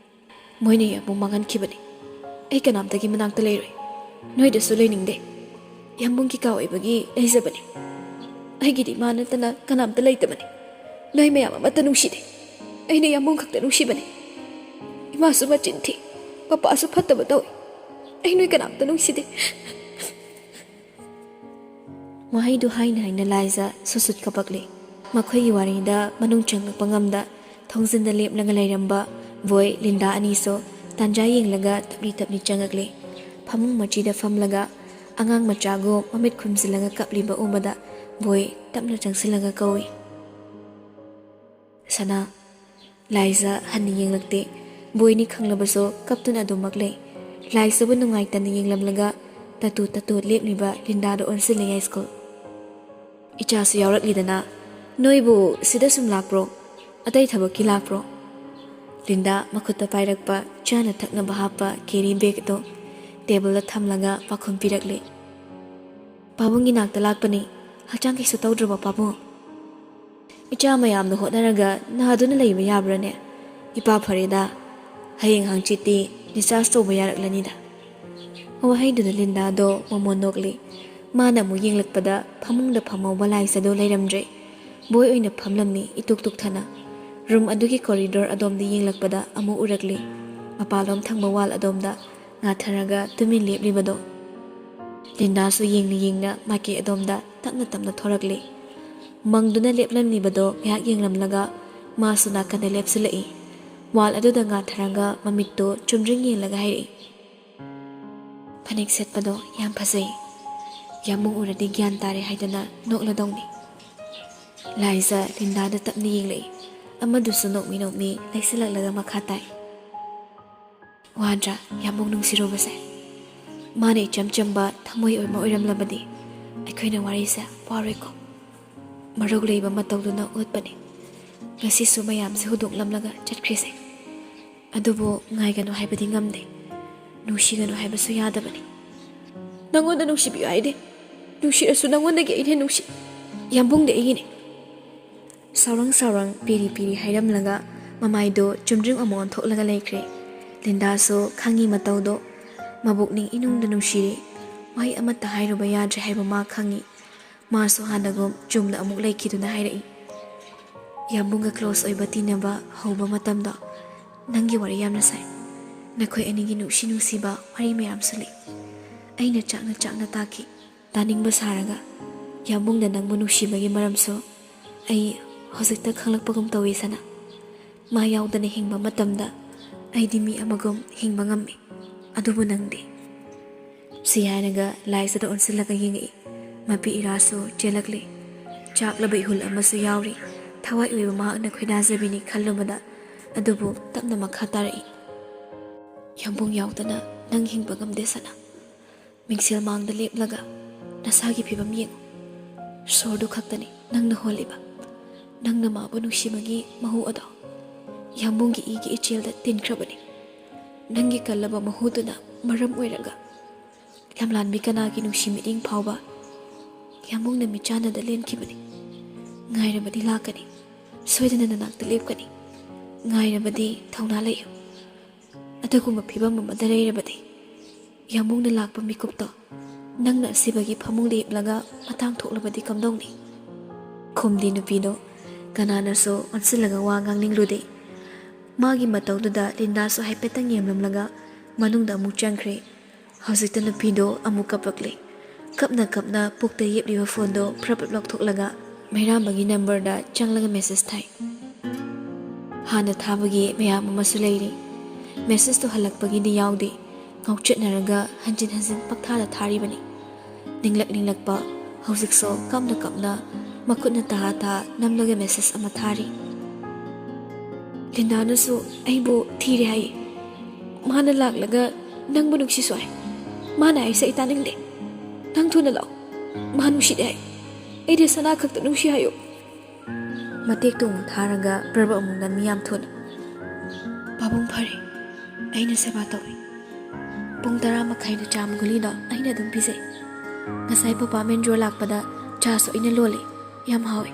ꯃꯣꯏꯅ ꯑꯩ ꯑꯃꯨꯛ ꯃꯥꯡꯍꯟꯈꯤꯕꯅꯤ꯫ ꯑꯩ ꯀꯅꯥꯝꯇꯒꯤ ꯃꯅꯥꯛꯇ ꯂꯩꯔꯣꯏ꯫ ꯅꯣꯏꯗꯁꯨ ꯂꯩꯅꯤꯡꯗꯦ꯫ ꯌꯥꯝꯕꯨꯡ ꯀꯤꯀꯥ ꯑꯣꯏꯕꯒꯤ ꯂꯩꯖꯕꯅꯤ꯫ ꯑꯩꯒꯤꯗꯤ ꯏꯃꯥ ꯅꯠꯇꯅ ꯀꯅꯥꯝꯇ ꯂꯩꯇꯕꯅꯤ꯫ ꯅꯣꯏ ꯃꯌꯥꯝ ꯑꯃꯠꯇ ꯅꯨꯡꯁꯤꯗꯦ꯫ ꯑꯩꯅ ꯌꯥꯝꯕꯨꯡ ꯈꯛꯇ ꯅꯨꯡꯁꯤꯕꯅꯤ꯫ ꯏꯃꯥꯁꯨ ꯃꯆꯤꯟ ꯊꯤ, ꯄꯄꯥꯁꯨ ꯐꯠꯇꯕ ꯇꯧꯏ꯫ ꯑꯩ ꯅꯣꯏ ꯀꯅꯥꯝꯇ ꯅꯨꯡꯁꯤꯗꯦ꯫" ꯋꯥꯍꯩꯗꯨ ꯍꯥꯏꯅ ꯍꯥꯏꯅ ꯂꯥꯏꯖ ꯁꯨꯠ ꯁꯨꯠ ꯀꯞꯄꯛꯂꯦ꯫ ꯃꯈꯣꯏꯒꯤ ꯋꯥꯔꯤꯗ ꯃꯅꯨꯡ ꯆꯪꯂꯛꯄ ꯉꯝꯗ ꯊꯣꯡꯖꯤꯟꯗ ꯂꯦꯞꯂꯒ ꯂꯩꯔꯝꯕ ꯕꯣꯏ ꯂꯤꯟꯗꯥ ꯑꯅꯤꯁꯨ ꯇꯥꯟꯖꯥ ꯌꯦꯡꯂꯒ ꯇꯞꯂꯤ ꯇꯞꯂꯤ ꯆꯪꯂꯛꯂꯦ꯫ ꯐꯃꯨꯡ ꯃꯆꯤꯗ ꯐꯝꯂꯒ ꯑꯉꯥꯡ ꯃꯆꯥꯒꯨꯝ ꯃꯃꯤꯠ ꯈꯨꯝꯖꯤꯜꯂꯒ ꯀꯞꯂꯤꯕ ꯎꯕꯗ ꯕꯣꯏ ꯇꯞꯅ ꯆꯪꯁꯤꯜꯂꯒ ꯀꯧꯏ, "ꯁꯅꯥ꯫" ꯂꯥꯏꯖ ꯍꯟꯅ ꯌꯦꯡꯂꯛꯇꯦ꯫ ꯕꯣꯏꯅꯤ ꯈꯪꯂꯕꯁꯨ ꯀꯞꯇꯨꯅ ꯑꯗꯨꯃꯛ ꯂꯩ꯫ ꯂꯥꯏꯖꯕꯨ ꯅꯨꯡꯉꯥꯏꯇꯅ ꯌꯦꯡꯂꯝꯂꯒ ꯇꯇꯨ ꯇꯇꯨ ꯂꯦꯞꯂꯤꯕ ꯂꯤꯟꯗꯥꯗ ꯑꯣꯟꯁꯤꯜꯂꯦ ꯌꯥꯏꯁ꯭ꯀꯨꯜ꯫ "ꯏꯆꯥꯁꯨ ꯌꯥꯎꯔꯛꯂꯤꯗꯅ꯫ ꯅꯣꯏꯕꯨ ꯁꯤꯗ ꯁꯨꯝ ꯂꯥꯛꯄ꯭ꯔꯣ? ꯑꯇꯩ ꯊꯕꯛꯀꯤ ꯂꯥꯛꯄ꯭ꯔꯣ?" ꯂꯤꯟꯗꯥ ꯃꯈꯨꯠꯇ ꯄꯥꯏꯔꯛꯄ ꯆꯥꯅ ꯊꯛꯅꯕ ꯍꯥꯞꯄ ꯀꯦꯔꯤ ꯕꯦꯒ ꯑꯗꯨ ꯇꯦꯕꯜꯗ ꯊꯝꯂꯒ ꯄꯥꯎꯈꯨꯝ ꯄꯤꯔꯛꯂꯦ, "ꯄꯥꯕꯨꯡꯒꯤ ꯅꯥꯛꯇ ꯂꯥꯛꯄꯅꯤ꯫ ꯍꯛꯆꯥꯡ ꯀꯩꯁꯨ ꯇꯧꯗ꯭ꯔꯕꯣ ꯄꯥꯕꯨꯡ?" "ꯏꯆꯥ ꯃꯌꯥꯝꯅ ꯍꯣꯠꯅꯔꯒ ꯅꯥꯗꯨꯅ ꯂꯩꯕ ꯌꯥꯕ꯭ꯔꯥꯅꯦ? ꯏꯄꯥ ꯐꯔꯦꯗ꯫ ꯍꯌꯦꯡ ꯍꯪꯆꯤꯠꯇꯤ discharge ꯇꯧꯕ ꯌꯥꯔꯛꯂꯅꯤꯗ꯫" ꯋꯥꯍꯩꯗꯨꯅ ꯂꯤꯟꯗꯥꯗꯣ ꯃꯃꯣꯟ ꯅꯣꯛꯂꯤ꯫ ꯃꯥꯅ ꯑꯃꯨꯛ ꯌꯦꯡꯂꯛꯄꯗ ꯐꯃꯨꯡꯗ ꯐꯝꯍꯧꯕ ꯂꯥꯏꯖꯗꯣ ꯂꯩꯔꯝꯗ꯭ꯔꯦ꯫ ꯕꯣꯏ ꯑꯣꯏꯅ ꯐꯝꯂꯝꯃꯤ ꯏꯇꯨꯛ ꯇꯨꯛꯊꯅ꯫ ꯔꯨꯝ ꯑꯗꯨꯒꯤ ꯀꯣꯔꯤꯗꯣꯔ ꯑꯗꯣꯝꯗ ꯌꯦꯡꯂꯛꯄꯗ ꯑꯃꯨꯛ ꯎꯔꯛꯂꯤ꯫ ꯃꯄꯥꯟꯂꯣꯝ ꯊꯪꯕ ꯋꯥꯜ ꯑꯗꯣꯝꯗ ꯉꯥꯊꯔꯒ ꯇꯨꯃꯤꯟ ꯂꯦꯞꯂꯤꯕꯗꯣ꯫ ꯂꯤꯟꯗꯥꯁꯨ ꯌꯦꯡꯅ ꯌꯦꯡꯅ ꯃꯥꯏꯀꯩ ꯑꯗꯣꯝꯗ ꯇꯞꯅ ꯇꯞꯅ ꯊꯣꯔꯛꯂꯤ꯫ ꯃꯪꯗꯨꯅ ꯂꯦꯞꯂꯝꯂꯤꯕꯗꯣ ꯉꯥꯏꯍꯥꯛ ꯌꯦꯡꯂꯝꯂꯒ ꯃꯥꯁꯨ ꯅꯥꯀꯟꯗ ꯂꯦꯞꯁꯤꯜꯂꯛꯏ꯫ ꯋꯥꯜ ꯑꯗꯨꯗ ꯉꯥꯊꯔꯒ ꯃꯃꯤꯠꯇꯣ ꯆꯨꯝꯗ꯭ꯔꯤꯡ ꯌꯦꯡꯂꯒ ꯍꯥꯏꯔꯛꯏ, "ꯐꯅꯦꯛ ꯁꯦꯠꯄꯗꯣ ꯌꯥꯝ ꯐꯖꯩ꯫ ꯌꯥꯝꯕꯨꯡ ꯎꯔꯗꯤ ꯒ꯭ꯌꯥꯟ ꯇꯥꯔꯦ ꯍꯥꯏꯗꯅ ꯅꯣꯛꯂꯗꯧꯅꯤ"꯫ ꯂꯥꯏꯖ ꯂꯤꯟꯗꯥꯗ ꯇꯞꯅ ꯌꯦꯡꯂꯛꯏ꯫ ꯑꯃꯗꯨꯁꯨ ꯅꯣꯛꯃꯤ ꯅꯣꯛꯃꯤ ꯂꯩꯁꯤꯜꯂꯛꯂꯒ ꯃꯈꯥ ꯇꯥꯏ, "ꯋꯥꯗ꯭ꯔꯥ ꯌꯥꯝꯕꯨꯡ ꯅꯨꯡꯁꯤꯔꯨꯕꯁꯦ? ꯃꯥꯅ ꯏꯆꯝ ꯆꯝꯕ ꯊꯃꯣꯏ ꯑꯃ ꯑꯣꯏꯔꯝꯂꯕꯗꯤ ꯑꯩꯈꯣꯏꯅ ꯋꯥꯔꯤꯁꯦ ꯋꯥꯔꯣꯏꯀꯣ꯫ ꯃꯔꯧ ꯂꯩꯕ ꯃꯇꯧꯗꯨꯅ ꯎꯠꯄꯅꯤ꯫ ꯉꯁꯤꯁꯨ ꯃꯌꯥꯝꯁꯦ ꯍꯨꯟꯗꯣꯛꯂꯝꯂꯒ ꯆꯠꯈ꯭ꯔꯤꯁꯦ꯫ ꯑꯗꯨꯕꯨ ꯉꯥꯏꯒꯅꯨ ꯍꯥꯏꯕꯗꯤ ꯉꯝꯗꯦ꯫ ꯅꯨꯡꯁꯤꯒꯅꯨ ꯍꯥꯏꯕꯁꯨ ꯌꯥꯗꯕꯅꯤ꯫ ꯅꯪꯉꯣꯟꯗ ꯅꯨꯡꯁꯤꯕꯤꯌꯨ ꯍꯥꯏꯗꯦ꯫ ꯅꯨꯡꯁꯤꯔꯁꯨ ꯅꯪꯉꯣꯟꯗꯒꯤ ꯑꯩꯅ ꯅꯨꯡꯁꯤ꯫ ꯌꯥꯝꯕꯨꯡꯗꯤ ꯑꯩꯒꯤꯅꯤ"꯫ ꯁꯥꯎꯔꯪ ꯁꯥꯎꯔꯪ ꯄꯤꯔꯤ ꯄꯤꯔꯤ ꯍꯥꯏꯔꯝꯂꯒ ꯃꯃꯥꯏꯗꯣ ꯆꯨꯝꯗ꯭ꯔꯤꯡ ꯑꯃꯨꯛ ꯑꯣꯟꯊꯣꯛꯂꯒ ꯂꯩꯈ꯭ꯔꯦ꯫ ꯂꯤꯟꯗꯥꯁꯨ ꯈꯪꯉꯤ ꯃꯇꯧꯗꯣ꯫ ꯃꯕꯨꯛꯅꯤꯡ ꯏꯅꯨꯡꯗ ꯅꯨꯡꯁꯤꯔꯦ꯫ ꯋꯥꯍꯩ ꯑꯃꯠꯇ ꯍꯥꯏꯔꯨꯕ ꯌꯥꯗ꯭ꯔꯦ ꯍꯥꯏꯕ ꯃꯥ ꯈꯪꯉꯤ꯫ ꯃꯥꯁꯨ ꯍꯥꯟꯅꯒꯨꯝ ꯆꯨꯝꯅ ꯑꯃꯨꯛ ꯂꯩꯈꯤꯗꯨꯅ ꯍꯥꯏꯔꯛꯏ, "ꯌꯥꯝꯕꯨꯡꯒ close ꯑꯣꯏꯕ ꯇꯤꯟꯅꯕ ꯍꯧꯕ ꯃꯇꯝꯗꯣ ꯅꯪꯒꯤ ꯋꯥꯔꯤ ꯌꯥꯝꯅ ꯁꯥꯏ꯫ ꯅꯈꯣꯏ ꯑꯅꯤꯒꯤ ꯅꯨꯡꯁꯤ ꯅꯨꯡꯁꯤꯕ ꯋꯥꯔꯤ ꯃꯌꯥꯝꯁꯨ ꯂꯩ꯫ ꯑꯩꯅ ꯆꯥꯛꯅ ꯆꯥꯛꯅ ꯇꯥꯈꯤ꯫ ꯇꯥꯅꯤꯡꯕ ꯁꯥꯔꯒ ꯌꯥꯝꯕꯨꯡꯅ ꯅꯪꯕꯨ ꯅꯨꯡꯁꯤꯕꯒꯤ ꯃꯔꯝꯁꯨ ꯑꯩ ꯍꯧꯖꯤꯛꯇ ꯈꯪꯂꯛꯄꯒꯨꯝ ꯇꯧꯏ ꯁꯅꯥ꯫ ꯃꯥ ꯌꯥꯎꯗꯅ ꯍꯤꯡꯕ ꯃꯇꯝꯗ ꯑꯩꯗꯤ ꯃꯤ ꯑꯃꯒꯨꯝ ꯍꯤꯡꯕ ꯉꯝꯃꯤ꯫ ꯑꯗꯨꯕꯨ ꯅꯪꯗꯤ?" ꯁꯤ ꯍꯥꯏꯔꯒ ꯂꯥꯏꯖꯗ ꯑꯣꯟꯁꯤꯜꯂꯒ ꯌꯦꯡꯉꯛꯏ꯫ ꯃꯄꯤ ꯏꯔꯥꯁꯨ ꯆꯦꯜꯂꯛꯂꯤ꯫ ꯆꯥꯛꯂꯕ ꯏꯍꯨꯜ ꯑꯃꯁꯨ ꯌꯥꯎꯔꯤ꯫ ꯊꯋꯥꯏ ꯑꯣꯏꯕ ꯃꯍꯥꯛꯅ ꯈꯣꯏꯗꯥꯖꯕꯤꯅꯤ ꯈꯜꯂꯨꯕꯗ꯫ ꯑꯗꯨꯕꯨ ꯇꯞꯅ ꯃꯈꯥ ꯇꯥꯔꯛꯏ, "ꯌꯥꯝꯕꯨꯡ ꯌꯥꯎꯗꯅ ꯅꯪ ꯍꯤꯡꯕ ꯉꯝꯗꯦ ꯁꯅꯥ꯫ ꯃꯤꯡꯁꯦꯜ ꯃꯥꯡꯗ ꯂꯦꯞꯂꯒ ꯅꯁꯥꯒꯤ ꯐꯤꯕꯝ ꯌꯦꯡꯉꯨ꯫ ꯁꯣꯔꯗꯨ ꯈꯛꯇꯅꯤ ꯅꯪꯅ ꯍꯣꯜꯂꯤꯕ꯫ ꯅꯪꯅ ꯃꯥꯕꯨ ꯅꯨꯡꯁꯤꯕꯒꯤ ꯃꯍꯨ ꯑꯗꯣ ꯌꯥꯝꯕꯨꯡꯒꯤ ꯏꯒꯤ ꯏꯆꯦꯜꯗ ꯇꯤꯟꯈ꯭ꯔꯕꯅꯤ꯫ ꯅꯪꯒꯤ ꯀꯜꯂꯕ ꯃꯍꯨꯗꯨꯅ ꯃꯔꯝ ꯑꯣꯏꯔꯒ ꯂꯝꯂꯥꯟꯕꯤ ꯀꯅꯥꯒꯤ ꯅꯨꯡꯁꯤ ꯃꯤꯠꯌꯦꯡ ꯐꯥꯎꯕ ꯌꯥꯝꯕꯨꯡꯅ ꯃꯤꯠꯆꯥꯟꯅꯗ ꯂꯦꯟꯈꯤꯕꯅꯤ꯫ ꯉꯥꯏꯔꯕꯗꯤ ꯂꯥꯛꯀꯅꯤ꯫ ꯁꯣꯏꯗꯅ ꯅꯅꯥꯛꯇ ꯂꯦꯞꯀꯅꯤ꯫ ꯉꯥꯏꯔꯕꯗꯤ ꯊꯧꯅꯥ ꯂꯩꯌꯨ꯫ ꯑꯗꯨꯒꯨꯝꯕ ꯐꯤꯕꯝ ꯑꯃꯗ ꯂꯩꯔꯕꯗꯤ ꯌꯥꯝꯕꯨꯡꯅ ꯂꯥꯛꯄ ꯃꯤꯀꯨꯞꯇꯣ ꯅꯪꯅ ꯑꯁꯤꯕꯒꯤ ꯐꯃꯨꯡꯗ ꯍꯤꯞꯂꯒ ꯃꯇꯥꯡ ꯊꯣꯛꯂꯕꯗꯤ ꯀꯝꯗꯧꯅꯤ?" ꯈꯨꯝꯗꯦ ꯅꯨꯄꯤꯗꯣ꯫ ꯀꯅꯥꯅꯁꯨ ꯑꯣꯟꯁꯤꯜꯂꯒ ꯋꯥ ꯉꯥꯡꯅꯤꯡꯂꯨꯗꯦ꯫ ꯃꯥꯒꯤ ꯃꯇꯧꯗꯨꯗ ꯂꯤꯟꯗꯥꯁꯨ ꯍꯥꯏꯐꯦꯠꯇꯪ ꯌꯦꯡꯂꯝꯂꯒ ꯃꯅꯨꯡꯗ ꯑꯃꯨꯛ ꯆꯪꯈ꯭ꯔꯦ꯫ ꯍꯧꯖꯤꯛꯇ ꯅꯨꯄꯤꯗꯣ ꯑꯃꯨꯛ ꯀꯞꯂꯛꯂꯦ꯫ ꯀꯞꯅ ꯀꯞꯅ ꯄꯨꯛꯇ ꯌꯦꯞꯂꯤꯕ ꯐꯣꯟꯗꯣ ꯄ꯭ꯔꯞ ꯄ꯭ꯔꯞ ꯂꯧꯊꯣꯛꯂꯒ ꯃꯩꯔꯥꯝꯕꯒꯤ ꯅꯝꯕꯔꯗ ꯆꯪꯂꯒ ꯃꯦꯁꯦꯖ ꯊꯥꯏ꯫ ꯍꯥꯟꯅ ꯊꯥꯕꯒꯤ ꯃꯌꯥꯝ ꯑꯃꯁꯨ ꯂꯩꯔꯤ꯫ ꯃꯦꯁꯦꯖꯇꯣ ꯍꯜꯂꯛꯄꯒꯤꯗꯤ ꯌꯥꯎꯗꯦ꯫ ꯉꯥꯎꯆꯠꯅꯔꯒ ꯍꯟꯖꯤꯟ ꯍꯟꯖꯤꯟ ꯄꯪꯊꯥꯗ ꯊꯥꯔꯤꯕꯅꯤ꯫ ꯅꯤꯡꯂꯛ ꯅꯤꯡꯂꯛꯄ ꯍꯧꯖꯤꯛꯁꯨ ꯀꯞꯅ ꯀꯞꯅ ꯃꯈꯨꯠꯅ ꯇꯍꯥ ꯇꯍꯥ ꯅꯝꯂꯒ ꯃꯦꯁꯦꯖ ꯑꯃ ꯊꯥꯔꯤ꯫ ꯂꯤꯟꯗꯥꯅꯁꯨ ꯑꯩꯕꯨ ꯊꯤꯔꯦ ꯍꯥꯏꯌꯦ꯫ ꯃꯥꯅ ꯂꯥꯛꯂꯒ ꯅꯪꯕꯨ ꯅꯨꯡꯁꯤꯁꯨ ꯍꯥꯏ꯫ ꯃꯥꯅ ꯍꯥꯏꯁꯦ ꯑꯩ ꯇꯥꯅꯤꯡꯗꯦ꯫ ꯅꯪ ꯊꯨꯅ ꯂꯥꯛꯑꯣ꯫ ꯃꯥ ꯅꯨꯡꯁꯤꯗꯦ ꯍꯥꯏ꯫ ꯑꯩꯗꯤ ꯁꯅꯥ ꯈꯛꯇ ꯅꯨꯡꯁꯤ ꯍꯥꯏꯌꯨ꯫ ꯃꯇꯦꯛꯇꯨ ꯑꯃꯨꯛ ꯊꯥꯔꯒ ꯄ꯭ꯔꯚ ꯑꯃꯨꯛ ꯅꯝꯃꯤ ꯌꯥꯝ ꯊꯨꯅ꯫ ꯄꯥꯕꯨꯡ ꯐꯔꯦ, ꯑꯩꯅ ꯁꯦꯕꯥ ꯇꯧꯏ꯫ ꯄꯨꯡ ꯇꯔꯥ ꯃꯈꯥꯏꯗ ꯆꯥꯝ ꯒꯨꯂꯤꯗꯣ ꯑꯩꯅ ꯑꯗꯨꯝ ꯄꯤꯖꯩ꯫ ꯉꯁꯥꯏ ꯄꯄꯥ ꯃꯦꯟ ꯔꯣ ꯂꯥꯛꯄꯗ ꯆꯥꯁꯨ ꯑꯩꯅ ꯂꯣꯜꯂꯤ꯫ ꯌꯥꯝ ꯍꯥꯎꯏ꯫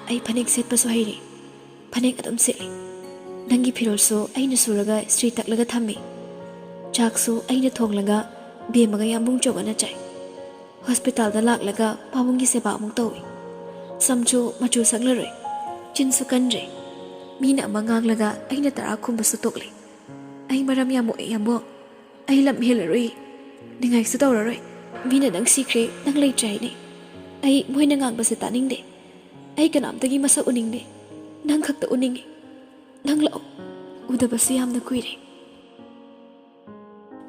ꯑꯩ ꯐꯅꯦꯛ ꯁꯦꯠꯄꯁꯨ ꯍꯩꯔꯦ꯫ ꯐꯅꯦꯛ ꯑꯗꯨꯝ ꯁꯦꯠꯂꯤ꯫ ꯅꯪꯒꯤ ꯐꯤꯔꯣꯜꯁꯨ ꯑꯩꯅ ꯁꯨꯔꯒ ꯏꯁꯇ꯭ꯔꯤ ꯇꯛꯂꯒ ꯊꯝꯃꯤ꯫ ꯆꯥꯛꯁꯨ ꯑꯩꯅ ꯊꯣꯡꯂꯒ ꯕꯦꯝꯃꯒ ꯌꯥꯝꯕꯨꯡ ꯆꯧꯒꯅ ꯆꯥꯏ꯫ ꯍꯣꯁꯄꯤꯇꯥꯜꯗ ꯂꯥꯛꯂꯒ ꯄꯥꯕꯨꯡꯒꯤ ꯁꯦꯕꯥ ꯑꯃꯨꯛ ꯇꯧꯏ꯫ ꯁꯝꯁꯨ ꯃꯆꯨ ꯁꯪꯂꯔꯣꯏ, ꯆꯤꯟꯁꯨ ꯀꯟꯗ꯭ꯔꯦ꯫ ꯃꯤꯅ ꯑꯃ ꯉꯥꯡꯂꯒ ꯑꯩꯅ ꯇꯔꯥ ꯈꯨꯝꯕꯁꯨ ꯇꯣꯛꯂꯦ꯫ ꯑꯩ ꯃꯔꯝ ꯌꯥꯝ ꯃꯣꯛꯑꯦ, ꯌꯥꯝꯕꯨꯡ꯫ ꯑꯩ ꯂꯝ ꯍꯦꯜꯂꯔꯣꯏ, ꯅꯤꯡꯉꯥꯏꯁꯨ ꯇꯧꯔꯔꯣꯏ꯫ ꯃꯤꯅ ꯅꯪ ꯁꯤꯈ꯭ꯔꯦ, ꯅꯪ ꯂꯩꯇ꯭ꯔꯦ ꯍꯥꯏꯅꯩ꯫ ꯑꯩ ꯃꯣꯏꯅ ꯉꯥꯡꯕꯁꯦ ꯇꯥꯅꯤꯡꯗꯦ꯫ ꯑꯩ ꯀꯅꯥꯝꯇꯒꯤ ꯃꯁꯛ ꯎꯅꯤꯡꯗꯦ꯫ ꯅꯪ ꯈꯛꯇ ꯎꯅꯤꯡꯉꯤ꯫ ꯅꯪ ꯂꯥꯛꯑꯣ꯫ ꯎꯗꯕꯁꯨ ꯌꯥꯝꯅ ꯀꯨꯏꯔꯦ꯫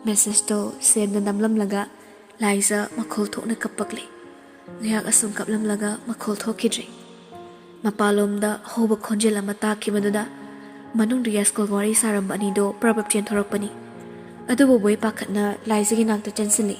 ꯃꯦꯁꯦꯖꯇꯣ ꯁꯦꯟꯗ ꯅꯝꯂꯝꯂꯒ ꯂꯥꯏꯖ ꯃꯈꯣꯜ ꯊꯣꯛꯅ ꯀꯞꯄꯛꯂꯦ꯫ ꯉꯥꯏꯍꯥꯛ ꯑꯁꯨꯝ ꯀꯞꯂꯝꯂꯒ ꯃꯈꯣꯜ ꯊꯣꯛꯈꯤꯗ꯭ꯔꯦ꯫ ꯃꯄꯥꯟꯂꯣꯝꯗ ꯍꯧꯕ ꯈꯣꯟꯖꯦꯜ ꯑꯃ ꯇꯥꯈꯤꯕꯗꯨꯗ ꯃꯅꯨꯡꯗ ꯌꯥꯏꯁ꯭ꯀꯨꯜ ꯋꯥꯔꯤ ꯁꯥꯔꯝꯕ ꯑꯅꯤꯗꯣ ꯄ꯭ꯔꯞ ꯄ꯭ꯔꯞ ꯆꯦꯟꯊꯣꯔꯛꯄꯅꯤ꯫ ꯑꯗꯨꯕꯨ ꯕꯣꯏ ꯄꯥꯈꯠꯅ ꯂꯥꯏꯖꯒꯤ ꯅꯥꯛꯇ ꯆꯪꯁꯤꯜꯂꯤ꯫